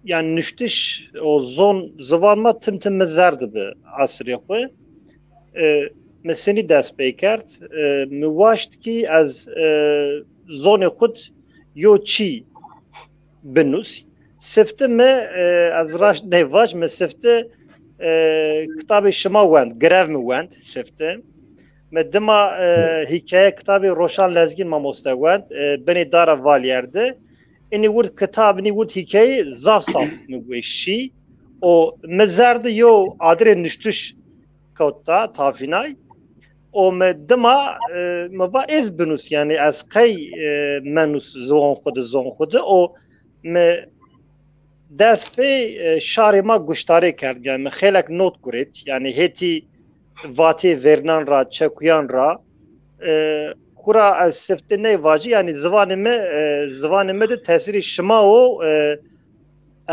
yanî nuştiş û zon, ziwan ma tim tim mi zer dibi esrê xwu. E, mi senî dest pey kerd? E, mi waşt kî ez, e, zonê xwu d yo çî binus. Sifti mi, e, ez raşt ney vaj, mi sifti, e, kitabê şima wend, grev mi wend, sifti. Mi dima, e, hîkaye kitabê Roşan Lezgîn mamoste wend, e, binê dara Valyer de. Inî wird kitab, inî wird hîkaye zaf zaf mi weş şî. O mi zerdi yo adirê nuştiş kewta tavînay. O mi dima, e, mi va ez binus, yanî ez qey, e, menus ziwan xwu de, zon xwu de. O mi dest pê, e, şarê ma guştarê kerd. Yanî mi xeylek not guret. Yanî hetî vatê verînan ra, çekuyan ra, e, xwura ez sifte ney vacî, yanî ziwanê mi, e, ziwanê mi de tesîrê şima û, e,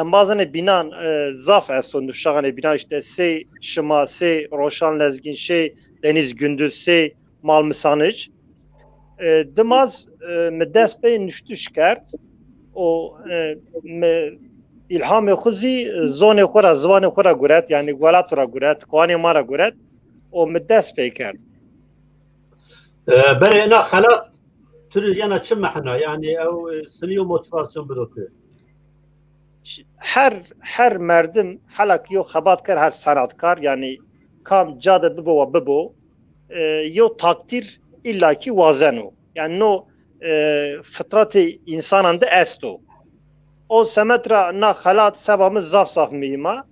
embazanê bînan, e, zaf esto, nuşaxanê bînan, îşte sey şima, sey Roşan Lezgîn, sey Deniz Gündüz, sey Malmisanic. E, dimaz, e, mi dest pey nuştiş kerd û, e, mi îlhamê xwu zî zonê xwu ra, ziwanê xwu ra guret, yanî welato ra guret, koanê ma ra guret û mi dest pey kerd. E, berê ena xelat tu rê yena çi mehna? Yanî ew, e, sinî yo motivasyon bido tu? Her, her merdim hela ki yo xebat ker, her senatkar, yanî kam ca de bibo wa bibo, e, yo takdîr îlla ki wazeno. Yanî no, e, fitratê însanan de esto. O semed ra na xelat seba mi zaf zaf muhîm a.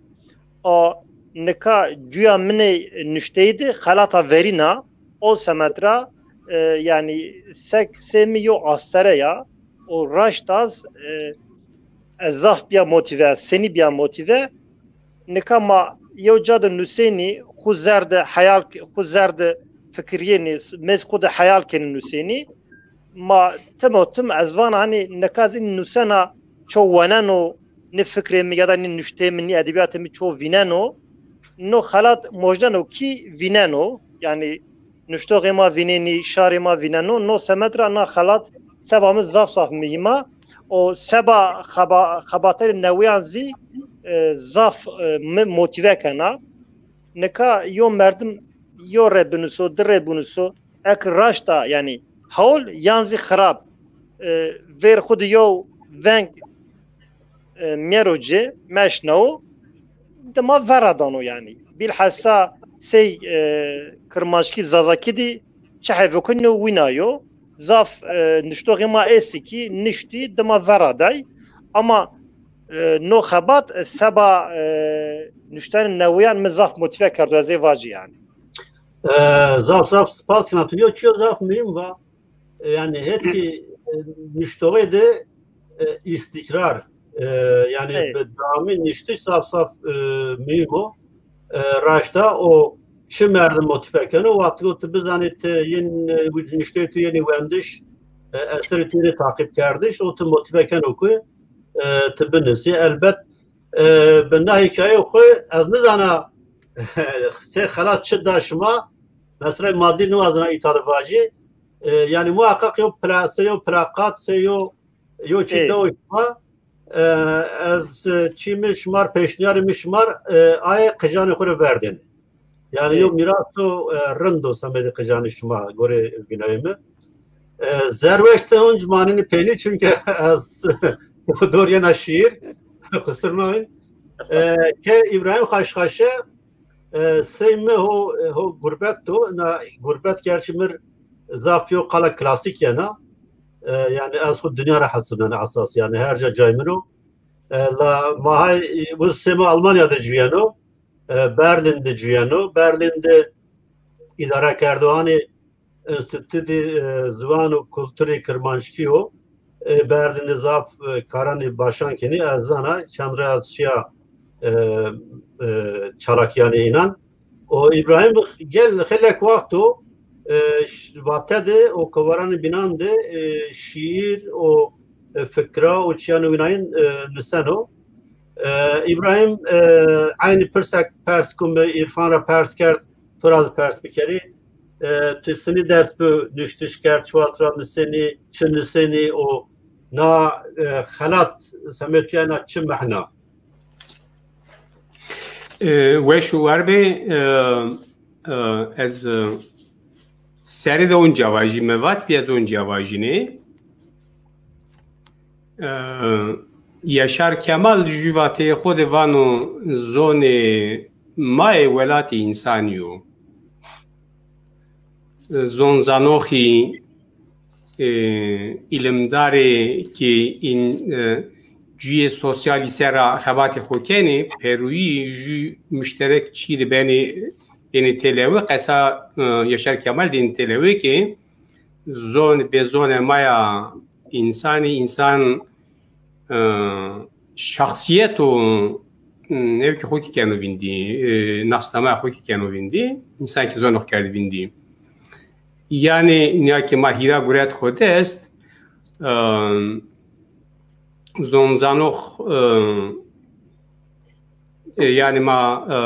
A nika cuya min ê nuşteyî de xelata verîn a. O semed ra, e, yanî sek sey mi yo astere ya. O raşt az, e, ez zaf bîya motîve, ez senî bîya motîve. Nika ma yew ca de nusenî, xwu zerde heyal, xwu zerde fikirîyenî, mêz xwu de heyal kenî nusenî. Ma tim û tim ez vana, hanî nika zî nusena ço weneno, nî fikrê mi ya da nî nuşteyê mi, nî edebîyatê mi ço vîneno, no xelat mojneno kî vîneno, yanî nuştoxê ma vînenî, şarê ma vîneno, no semed ra na xelat seba mi zaf zaf muhîm a. O seba xeba-, xebaterê newiyan zî, e, zaf, e, mi motîve kena. Nika yo merdim yo rê binuso, di rê binuso, eke raşt a, yanî hewl yan zî xirab, e, vêr xwu de yo veng, e, miyero ci, meşnawo, dima vera dano yanî. Bîlhesa sey, e, kirmanckî zazakî dî çi hevokino wîna yo. Zaf, e, nuştoxê ma êsî kî niştî dima vera day. Ama, e, no xebat, e, seba, e, nuştene newiyan mi zaf motîve kerdo, ez ê vacî yanî. E, zaf zaf spas kena. Tu yo çîyo zaf muhîm va. E, yanî hetî, e, nuştoxê de, e, îstîkrar, e, yanî bi dewamî niştiş zaf zaf, e, muhîm o. E, raşta o çi merdim motîve keno, wextî ku tu bizanî ti yên, e, nuşteyê tu yenî wendiş, e, eserê tu yenî taqîbkerdiş, o tu motîve keno ku, e, tu binusî. Elbet, e, bi na hîkaye xwu ez nizana sey xelat çi da şima, mesela madî niwazena îta de vacî, e, yanî muheqeq yo pla-, sey yo plakat, sey yo, yo çî da şima, e, ez, e, çî mi şimar, pêşniyarê mi şimar, e, aye qijanê xwu rê verdêne. Yanî yo mîraso, e, rind o semedê qijanê şima gorê vînayê mi. E, zerweş ti hunc manenî peynî, çunke ez dor yena şîîr, qusur nayîn. E, ke Îbrahîm Xaşxaşe, e, sey mi ho, ho gurbet do, na gurbet gerçî mir zaf yo qala klasîk yena. E, yanî ez xwu dinya ra hesibnena esas, yanî her ca cay min o. E, la ma hay, e, bu sey mi Almanya de cuyeno, e, Berlin de cuyeno. Berlin de îdarekerdoxanê Înstîtûtê, e, Ziwan û Kulturê Kirmanckî yo. E, Berlin de zaf, e, karanê başan kenî. Ez zana çend rey ez şiya, e, e, çalakîyanê înan. O Îbrahîm gel xeylek wext o, e, ş-, vate de û kovaranê bînan de, e, şîîr û, e, fikra û çîyanê wînayîn, e, nuseno. E, Îbrahîm, e, eynî pirsek pers ku mi Îrfan ra pers kerd, to ra zî pers bikerî. E, tu sinî dest bi nuştiş kerd, çi wext ra nusenî, çi nusenî û na, e, xelat semê tu yena çi mehna? E, weş û war bê, e, e, ez, e, serê de onca vajî, mi vat bî ez onca vajînê. E, Yaşar Kemal jû vateyê xo de vano, zonê ma yê welatê însanî yo. Zonzanoxî, e, îlimdarê ki în-, e, cuyê sosyalî ser ra xebatê xo kenê, peruyî jü muşterek çî de benê, benê têlewi, qesa, e, Yaşar Kemal de ênê têlewi ki zon, bê zonê ma ya însanî, însan, e, şexsîyet û, e, ew ki xo ki keno vîndî, e, nasnamaya xo ki keno vîndî, însan ki zonê xo kerdî vîndî. Yanî, nîya ki ma hîra guret xo dest, e, zonzanox, e, e, yanî ma, e,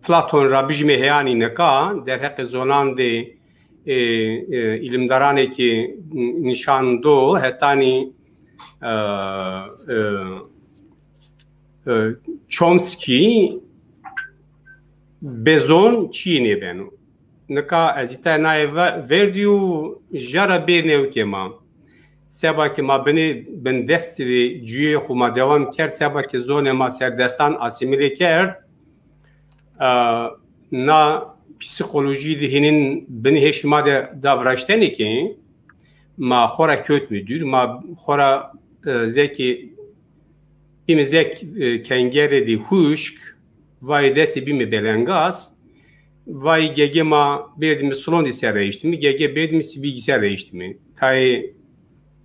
Platon ra bijîme heyanî nika, derheqê zonan de, e, e, îlimdaranê ki nîşan do, hetanî, e, e, e, Chomsky bê zon çîyê nêbeno. Nika ez îta naye ve-, verdî û ja ra bêrnê ewkê ma. Seba ke ma binê bindestî de cuyê xwu ma dewam kerd, seba ke zonê ma serdestan asîmîle kerd, e, na psîkolojî de hînîn binê hêşî ma de da viraştenê ke ma xo ra kewtmî dûr, ma xo ra, e, zekê bîme zek, e, kengerê de huşk, vayê destê bîme belengaz, vayê gege ma bêrdîme salon de ser ra eştîme, gege bêrdîme sibî ser ra eştîme. Tayê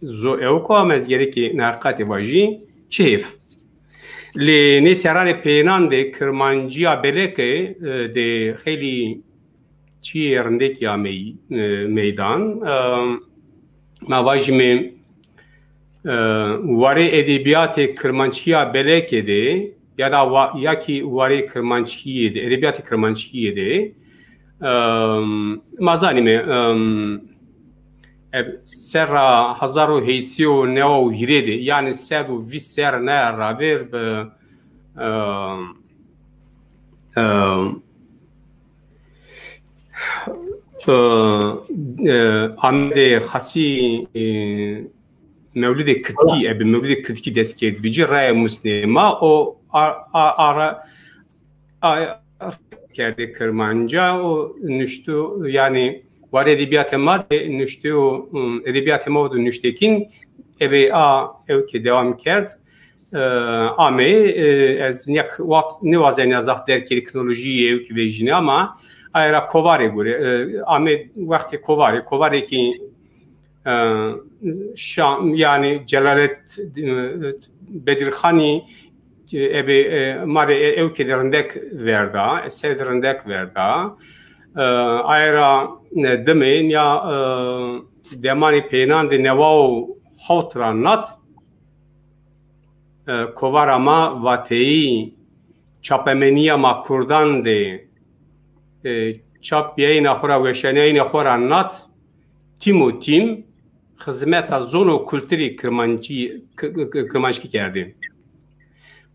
zo ewko ama ez gerekê na heqîqatê vajî, çi hêf. Lê nê serranê peyênan de kirmancîya beleke, e, de xeylî çîyê rindekî amey, e, meydan. E, ma vajîme, e, warê edebîyatê kirmanckî ya belekê de ya da wa-, ya kî warê kirmanckîyê de, edebîyatê kirmanckîyê de, e, ma zanîme, e, e, serra hezar û heyt sey û neway û hîrê de, yanî sed û vîst serre ravêr bi, e, e, e, e, Amedê Xasî, e, mewlidê kirdkî, ebe mewlidê kirdkî dest kerd bicî, raya musnê ma o a, a, ara, a, kerdê kirmanca, o nuşto, yanî warê edebîyatê ma de nuştê û, ım, edebîyatê ma de nuştêkîn, ebe a ew ke dewam kerd, e, ameyê, e, ez nîya k-, wext nêwazenîya zaf derg kerî kinolojîyê ew ki vejîne ama aye ra kovarê gore, e, ame wextê kovarê, kovarê ki, e, şa-, yanî Celalet, e, Bedirxanî, e, ebe, e, ma rê e-, ew ke de rindek verda, eser de rindek verda. E, aye ra, e, dime nîya, e, demanê peyênan de newa û hewt ra nat, e, kovara ma Vateyî çapemenîya ma kurdan de, e, çapbîyayîna xo ra, weşanîyayîna xo ra nat, tîm û tîm xizmeta zon û kulturî kirmancî, ki-, ki-, kirmanckî kerdî.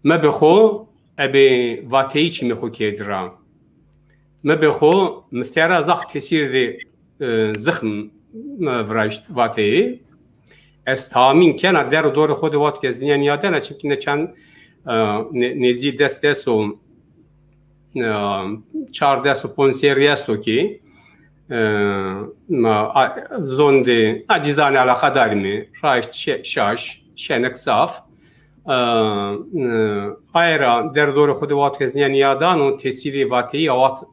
Mi bi xo ebe Vateyî çimê xo kerdî ra. Mi bi xo, mi ser ra zaf tesîr de, e, zixm, e, viraşt Vateyî. Ez tahmîn kena der û dorê xo de wexto ke ez nîya nîyadena, çimkî ne çend, e, ne-, nêzî des des o, e, çar des o ponc serrî esto ki, e, ma, a, zon de, a, cîzanê eleqedar îme, raşt şe-, şaş, şenik zaf. E, e, aye ra der û dorê xo de wexto ke ez nîya nîyadano, tesîrê Vateyî a wext,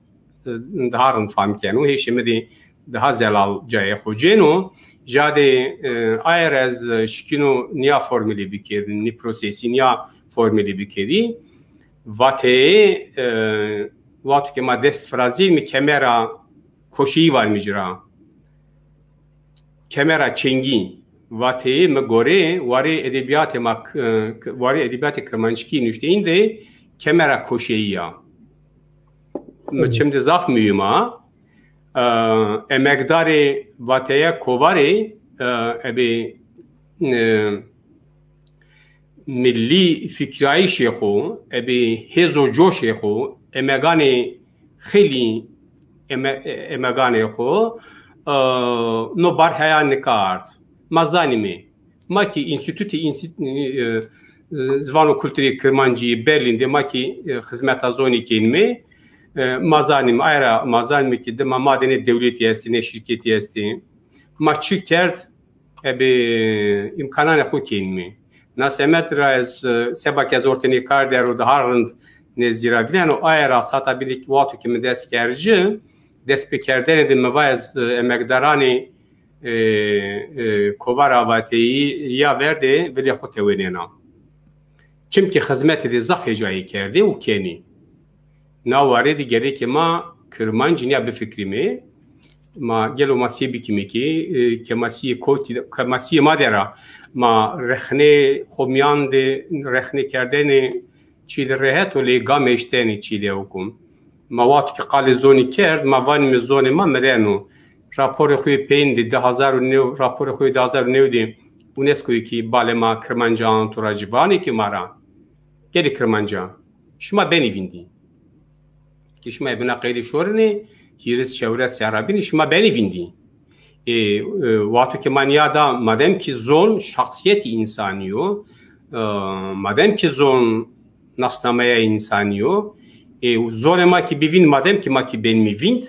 e, daha rind fam keno. Hêşê mi de daha zelal cayê xo cêno. Jadê, e, aye ra ez şikîno nîya formulî bikerî, nî prosesî nîya formulî bikerî. Vateyê, e, wexto ke ma dest virazîyême kemera koşeyî vanîme ci ra. Kemera çengî. Vateyê mi gore warê edebîyatê ma k-, k-, warê edebîyatê kirmanckî nuşteyîn de kemera koşeyî ya. Mi çim de zaf muhîm a. E, emegdarê Vateye kovarê, e, ebe, e, milî fikrayîşê xo, ebe hêz û coşê xo, emeganê xeylî eme-, e-, emeganê xo, e, no bar heya nika ard. Ma zanîme. Ma kî Înstîtutê Înstît-, e, e, Ziwan û Kulturê Kirmancî yê Berlîn de ma kî, e, xizmeta zonî kenîme. E, ma zanîme, aye ra ma zanîme kî dima ma de ne dewletî estê, ne şîrketî estê. Ma çi kerd, ebe îmkananê xo kenîme. Na semed ra ez, e, seba ke ez ortê nê kar der û daha rind nêzdî ra vîneno, aye ra sata bînî wexto ke mi dest kerd ci, dest pêkerdene de mi va ez, e, emekdaranê, e, e, Kovara Vateyî ya verdê vilê xo tewênena. Çimkî xizmetê de zaf hêcayî kerdê û kenî. Na warê de gerekê ma kirmancî nîya bifikrîmê. Ma gelo ma sê bikîmê kî, e, kemasîyê kotî, kemasîyê ma de ra ma rexnê xo mîyan de rexnê kerdene çî de rehet o, lê game eştene çî de hukum. Ma wexto ke qalê zonî kerd, ma vanîme zonê ma mireno. Raporê xo yê peyîn de, di hezar û new, raporê xo yê di hezar û new de UNESCOyî kî balê ma kirmancan to ra ci vanê kî ma ra. Gelê kirmancan, şima benî vîndî. Ke şima ebe na qeydê şorinê, hîris çewres serra bînî, şima benî vîndî. E, e, wexto ke ma nîya da, madem ki zon şexsîyetî însanî yo, e, madem ki zon nasnameya însanî yo, e, zonê ma ki bivînd, madem ki ma ki benîme vînd,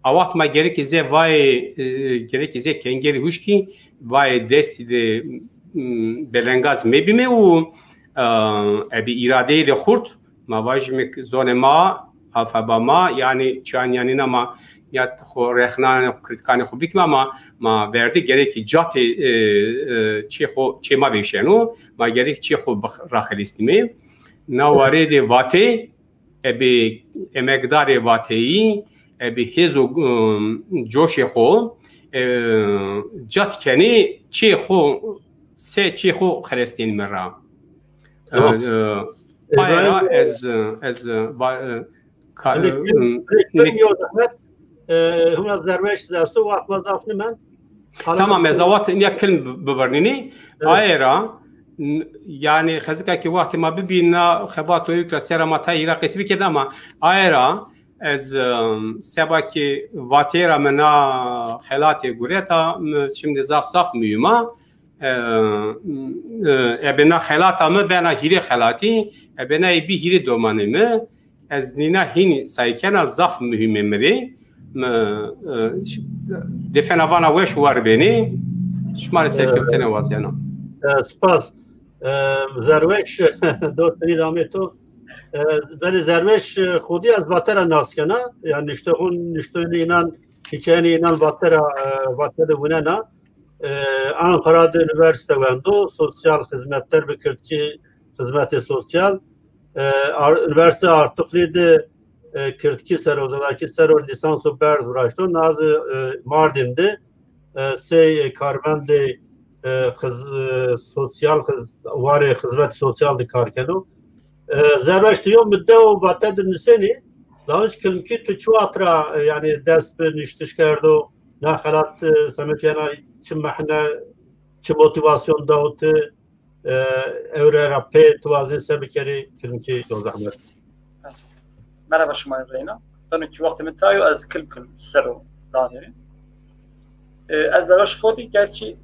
a wext ma gerekê zê vayê, e, gerekê zê kengerî huşkî vayê destî de, m, belengaz mebîme û, e, ebe îradeyê de xurt, ma vajîme ki zonê ma, alfaba ma, yanî çîyanîyanîna ma, ya xo rexnanê xo, krîtikanê xo bikîme ama ma verdê gerekî catê, e, e, çê xo, çê ma vêşeno, ma gerek çê xo bix-, raxelîstîme. Na warê de vatê, ebe emekdarê vateyî, ebe hêz û, ım, coşê xo, e, cat kenê çê xo, se çê xo xelestênîme ra. Tamam. E, e, aye ra ez, ez, e, va-, e, ka-, Hindê e, kim, hindê kim nê- yo zehmet, e, huna zerweş esto, wext ma zaf nîmen. Tamam, ez awat ya kilm bi-, bibirnînî. Evet. Aye ra, n-, yanî xezika ki wextê ma bibî na xebat o yuk ra sera ma tayê ra qesî bikerd ama aye ra ez, ım, seba ki vateyê ra mi na xelatê gureta, mi şimdi zaf zaf muhîm a. E, e, ebe na xelata mi bena hîrê xelatî, ebe na ê bî hîrê domanê mi. Ez nîna hînî say kena, zaf muhîm ê mi rê. Mi, e, ş-, defena vana weş war benê. Şima rê serkewtene wazena. E, spas. E, Zerweş, dost binî damê to. E, belê Zerweş, e, xwedî ez vate ra nas kena. Yanî nuştoxûn, nuştoxûnê înan, hîkayeyê înan vate ra, e, vate de winena. E, Ankara de unîversîte wendo, sosyal xizmetler bi kirdkî, xizmetê sosyal. E, ar-, Unîversîte Artuklu de, e, kirdkî ser o, zazakî ser o lîsanso berz viraşto. Na zî, e, Mardin de, e, sey, e, karmendê, e, xiz-, e, sosyal xiz-, warê xizmetê sosyal de kar keno. E, Zerweş, ti yo mudde o vate de nusenî, lawiş kilmkî tu çi wext ra, e, yanî dest bi nuştiş kerdo, na xelat, e, semetîyena çi mehne, çi motîvasyon dawo ti, e, ewre ra pê ti wazenî se bikerî, kilmkî yo zehmet. Merhaba şima reyna. Beno ki wextê mi tayo, ez kilm kilm ser o danêrî. E, ez Zerweş xo dî, gerçî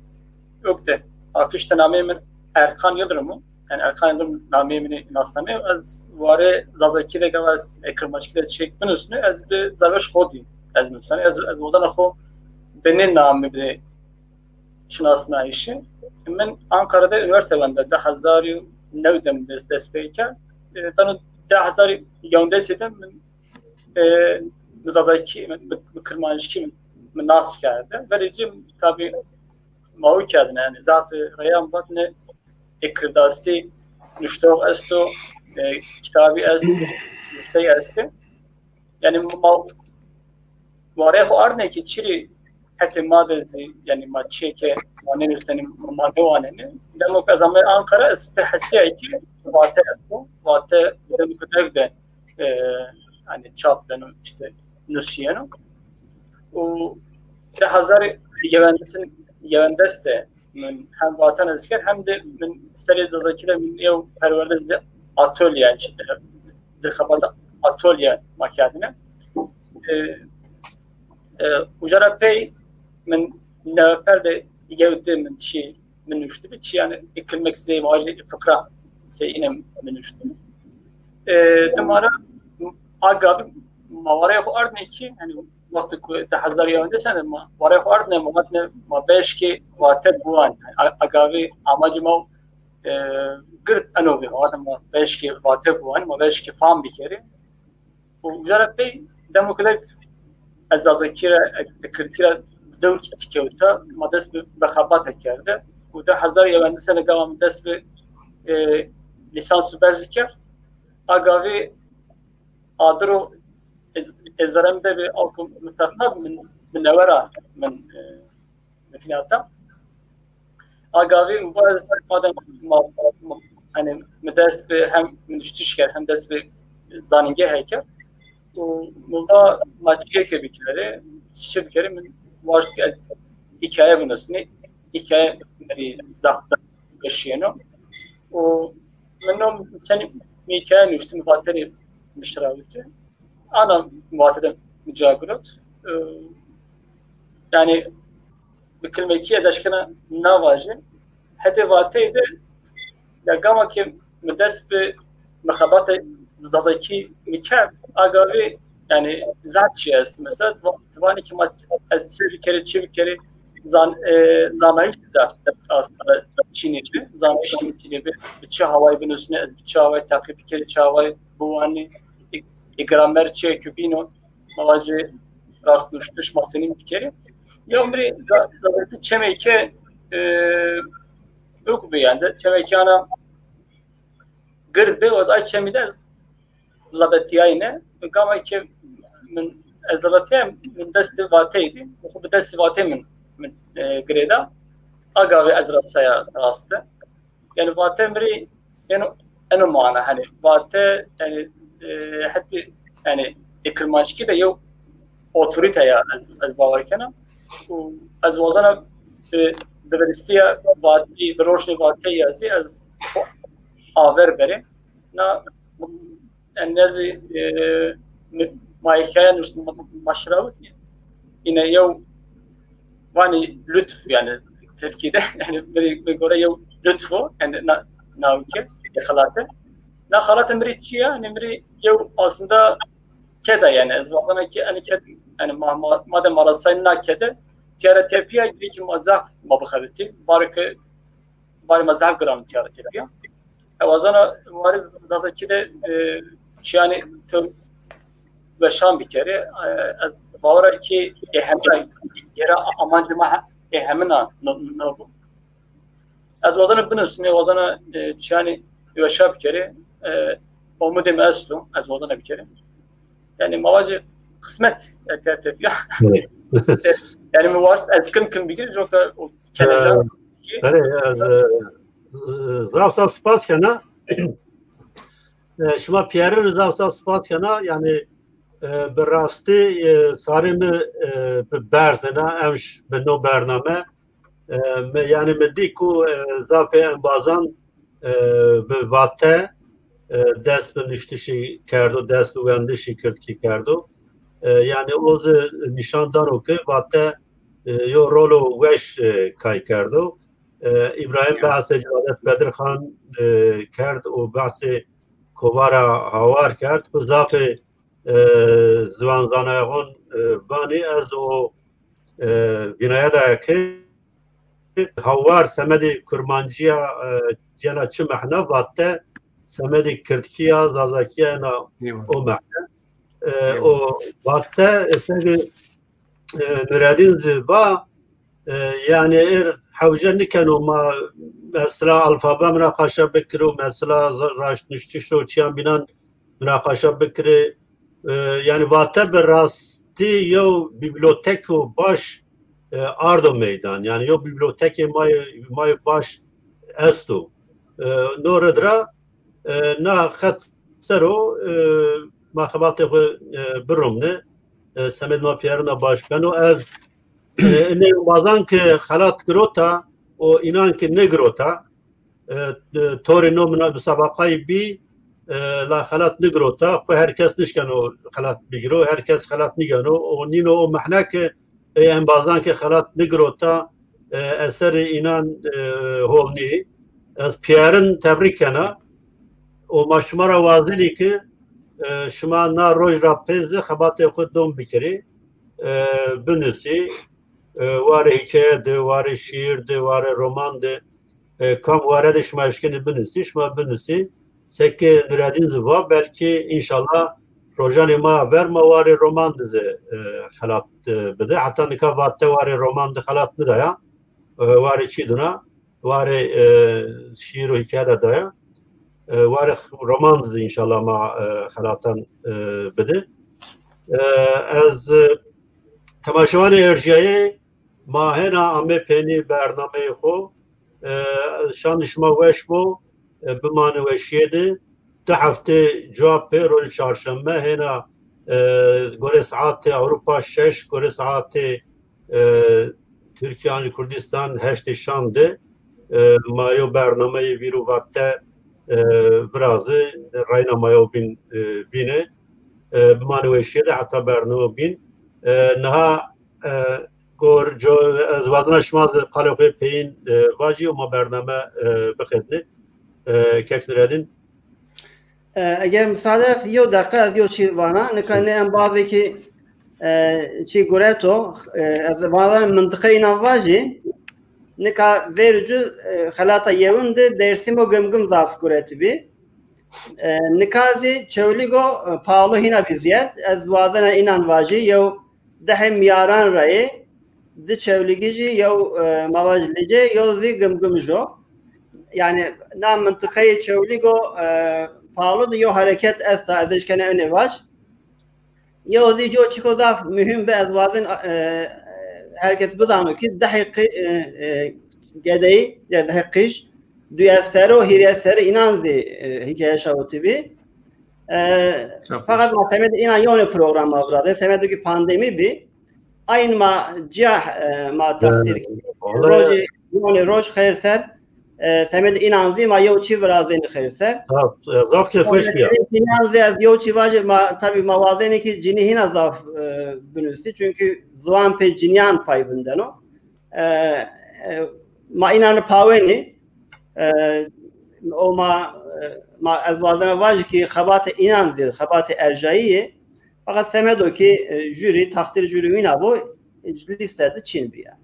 yok de. Afîş de nameyê min Erkan Yıldırım o. Yanî Erkan Yıldırım nameyê min ê, nasname. Ez warê zazakî de gava ez, e, kirmanckî de çîyêk binusnî, ez bi Zerweş xo dî ez nusnî. Ez, ez wazena xo bi nê namî bidê şinasnayîşî. Min Ankara de unîversîte wenda, di hezar û new de min dest, dest pê kerd. E, beno di hezar û yewndesî de min, e, mi zazakî, mi, mi, mi kirmanckî min, min nas kerde. Verê ci tabî ma û kerdine, yanî zafê reyan vatne, e, kirdasî nuştox esto, e, kitabî est, nuştey est. Yanî ma warê xo ardne ki çirî hetê ma de zî, yanî ma çiyê ke ma nênusnenî, ma nêwanenî. Demo ke ez amey Ankara, ez pê hesîyay ki vate esto, vate demo ke dev de, e, yanî çap beno, îşte nusîyeno. Û di hezar û yewendesî, yewendesî de min hem vate nêz kerd, hem de min serê zazakî de min yew perwerde zî atolye, yanî, zî xebata atolye ma kerdine. E, e, uca ra pey min newepel de yew di min çî min nuştibi, çî yanî kilmek zey vajî fikra sey îne min nuştibi. E, dima ra a gavî ma warê xo ardne ki, yanî wextê ku di hezar yewendesî de ma warê xo ardne, ma vatne ma beşkê vate biwan. Yanî a, a gavî amacê ma e, gird eno bî, ma vatê ma vejkê vate biwanî, ma vejkê fam bikerî. Û uca ra pey demo ke de ez zazakî ra, e, kirdkî ra dewr kewta, ma dest bi, bi xebate kerde. Û di hezar û yewendî sene gama mi dest bi, e, lîsans û berzî kerd. A gavî adiro ez, ez zerrê mi de bi alku mi terna min, min newe ra min, e, mi fînata. A gavî mi va ez madem ma, ma, hani mi dest bi hem mi nuştiş kerd hem dest bi zanîngehê kerd. Û mi va ma çiyêke bikerê, çi bikerê, min waşt ke ez hîkaye binusnî. Hîkaye mi rî zaf weşîyeno. Û min no kenî mi hîkaye nuştî, mi vaterî mi şirawitî. Ana vate de mi ca girot. E, yanî bi kilmekî ez eşkena na vajî. Hetê vateyî de ya gama ke mi dest bi mi xebate zazakî mi kerd, a gavî yanî zaf çî est. Mesela ti va-, ti vanî ke ma ez çi bikerî, çi bikerî, zan-, e, zanayîş zaf aslında çînî bi. Zanayîş çînî bi. Bi çi hawayî binusnî, ez bi çi hawayî teqîb bikerî, çi hawayî biwanî, e, e, gramer çi ke bîno, ma vajî rastnuştiş ma senîn bikerî. Yew mi rî da-, da-, çemê ke, e, uk bi yanî, çemê ke ana gird bi, o ay çemî de ez lebetîyayîne. Gama ke min, ez lebetîyayî, min destê vateyî dî. Xo bi destê vateyî min, min, e, girêda. A gavî ez ra saya raste. Yanî vate mi rî eno, eno mana, hani vate, yanî, e, hetî, yanî, e, kirmanckî de yew otorîte ya ez, ez bawer kena. Û ez wazena bi, bi vîristîya vatî, bi roşnê vateyî ya zî ez xo aver berê. Na, yanî, ez zî, e, mi-, ma hîkaye nuşt, ma, ma şirawitî. Îne yew vanî lütf yanî tirkî de, yanî mi rî, mi gore yew lütf o, yanî na, na ûke, xelate. Na xelate mi rî çi ya? Yanî mi rî yew aslında keda yanî, ez vazena ke enî ked, yanî ma, ma, ma de ma ra say na kede, tîya ra tepîya, gerek ma zaf ma bixebitî. Barê ke, barê ma zaf giran tîya ra tepîya. Ez wazena warê zazakî de, e, çiyanî tew weşan bikerî. E, ez bawera ke ê hemî gera amancê ma he-, ê hemîna no, no bû. Ez wazena binusnî, wazena, e, çiyanî weşa bikerî. E, omidê mi esto, ez wazena bikerî. Yanî ma vajî qismet, e, tîya ra tepîya. Evet. E, yanî mi wast ez kim kim bigirî, coka o keleja. Erê, ez, e, zaf zaf spas kena. E, şima pîyerin zaf zaf spas kena. Yanî, e, bi rastî, e, sarê mi, e, bi berz ena, emş bi no bername. E, mi, yanî mi dî ku, e, zafê embazan, e, bi vate, e, dest bi nuştişî kerdo, dest bi wendişî kirdkî kerdo. E, yanî o zî nîşan dano ke vate, e, yo rolo weş, e, kay kerdo. E, Îbrahîm behsê Celadet Bedirxan, e, kerd û behsê kovara Hawar kerd. Ku zafê, e, ziwanzanaxon, e, vanî, ez o, e, vînaya de ke Hawar semedê kurmancîya, e, yena çi mehna, vate semedê kirdkî ya, zazakî ya, yena o mehna. E, o vate, e, sege, e, Nuredîn zî va, e, yanî êr hewce nikeno ma mesela alfabe munaqaşa bikiro, mesela z-, raştnuştiş û çiyan bînan munaqaşa bikirê. E, yanî vate bi rastî yew bîbloteko baş, e, ardo meydan. Yanî yew bîblotekê ma yê, ma yê baş esto. E, no rid ra, e, na xet ser o, e, ma xebatê xwu, e, biromne. E, semed ma pîyerina baş beno. Ez, e, inê embazan ke xelat girota û înan ke nêgirota, e, e, torê no mina-, musabaqayî bî, e, la xelat nigirota, xwu her kes nişkeno xelat bigiro, her kes xelat nîgeno, o nîno o mehna ke ê embazan ke xelat nigirota, e, eserê înan, e, hol nî. Ez pîyerin tebrîk kena û ma şima ra wazenî ke, e, şima na roj ra pê zî xebatê xwu dom bikirî, e, binusî, e, warê hîkaye de, warê şîîr de, warê roman de, E, kam ware de şima eşkenî binusî, şima binusî. Seke Nuredîn zî va, belkî înşallah rojanê ma ver ma warê roman de zî, e, xelat, e, bide. Heta nika Vatte warê roman de xelat nidaya. E, warê çî dina? Warê, e, şîîr û hîkaye de daya. E, warê roman de zî înşallah ma, e, xelatan, e, bide. E, ez, e, temaşewanê erjîyayê ma hêna amê peynî bernameyê xo. E, şanê şima weş bo, e, bimanê weşîye de. Di hefte cuwa pê, rojê çarşeme, hêna, e, gorê saetê Ewropa şeş, gorê saetê, e, Tirkîya ancî Kurdîstan heştê şan de, e, ma yew bernameyê vîr û vatte, e, virazê, reyna ma yew bîn, e, vînê. E, bimanê weşîye de heta bername bîn. E, niha, e, gor, co, ez wazena şima zî qalê xo yê peyîn, e, vajî û ma bername, e, biqedinê. E, kek Nuredîn. E, eger musaade est, yew deqe ez yew çî vana. Nika nê embazê kî, e, çî gureto, e, ez vana mintiqe înan vajî. Nika verî ci, e, xelata yewin de Dêrsim û Gimgim zaf guretibî. E, nika zî Çewlîg û, e, Paolo hîna bî zîyed. Ez wazena înan vajî, yew dehê Mîyaran ra yê, di Çewlîgijî, yew, e, ma vajî Licê, yew zî Gimgimij o. Yanî na mintiqeyê Çewlîg û, e, Paolo de yew hereket esta, ez eşkena enê vaj. Yew zî yew çîko zaf muhîm bi, ez wazin, e, her kes bizano kî dehê qi-, e, e, gedeyî, ya dehê qij, duye serre û hîrê serre înan zî, e, hîkaye şawitîbî. E, feqet ma semedê înan yewnê program ma virazê, semedo kî pandemî bî. Ayn ma cîya, e, ma textîr kî. Rojê, yewnê roj xeyr ser, e, semedê înan zî ma yew çî virazênî xeyr ser. Zaf, e, zaf kêfweş bîya. Cinîyan zî ez yew çî vajî, ma, tabî ma wazenê kî cinî hîna zaf, e, binusî. Çunkî ziwan pê cinîyan pay vindeno. E, e, ma înan pawenî, e, o ma, e, ma ez wazena vajî kî xebatê înan zî, xebatê erjayî yê. Feqet semedo kî, e, jurî, textîr jurî wîna bo, e, lîste de çin bîya.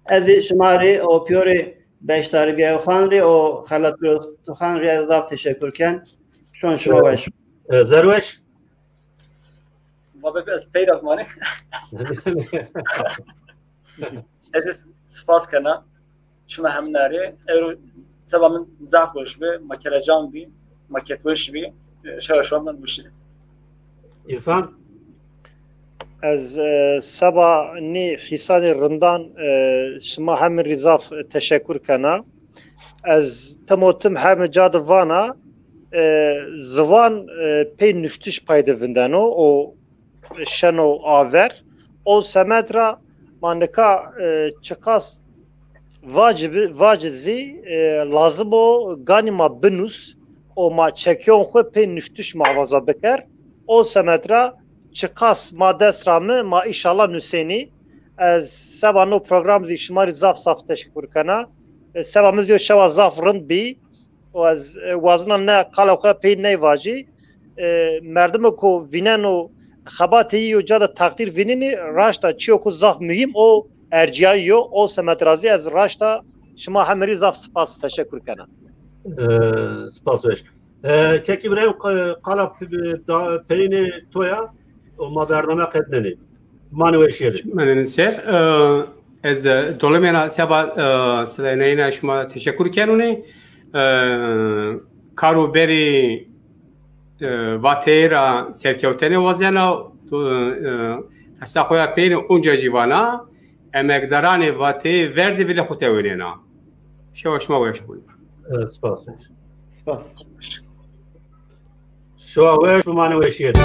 Ez ê şima rê û pîyorê beşdarîbîyayê xo rê û Xelat Gureto xo rê ez zaf teşekur ken. Şon şima weş. E, Zerweş. Babê ez peyra bimanê. Ez ê spas kena şima hemîna rê. Ewro seba min zaf weş bi, ma kelecan bî, ma kêfweş bî. E, şewa şima min weş. Îrfan? Ez, e, seba nî hîsanê rindan, e, şima hemî rî zaf teşekur kena. Ez tim û tim heme ca de vana, e, ziwan, e, pey nuştiş pay de vindeno û şeno aver. O semed ra ma nika, e, çiqas vacî bi-, vacî zî, e, lazim o ganî ma binus û ma çekiyon xwu pê nuştiş ma vaza biker. O semed ra çiqas ma dest ra mi, ma îşallah nusenî. Ez seba no program zî şima rî zaf zaf teşekur kena. E, seba mi zî yew şewa zaf rind bî. Û ez, e, wazena ne qala xwu pey ney vajî. E, merdimo ku vîneno xebatê yî yo ca de teqdîr vînenî, raşta çîyo ku zaf muhîm o ercîyayî yo, o semed ra zî ez raşta şima hemî rî zaf spas, teşekur kena. E, spas weş. E, Kek Îbrahîm, q-, qala p-, da-, peyînê to ya û ma bername qednenê. Manê weşîye de. Manenê ser. E, ez, e, dolemêna seba, e, silaynayîna şima teşekur kenûnê. E, kar û berê, e, vateyê ra serkewtene wazena, do-, e, hesa xo ya peyêne onca jî vana, emekdaranê vateyê ver de vilê xo tewênena. Şewa şima weş bo. E, spas. Spas. Şewa weş, bimanê weşîye de.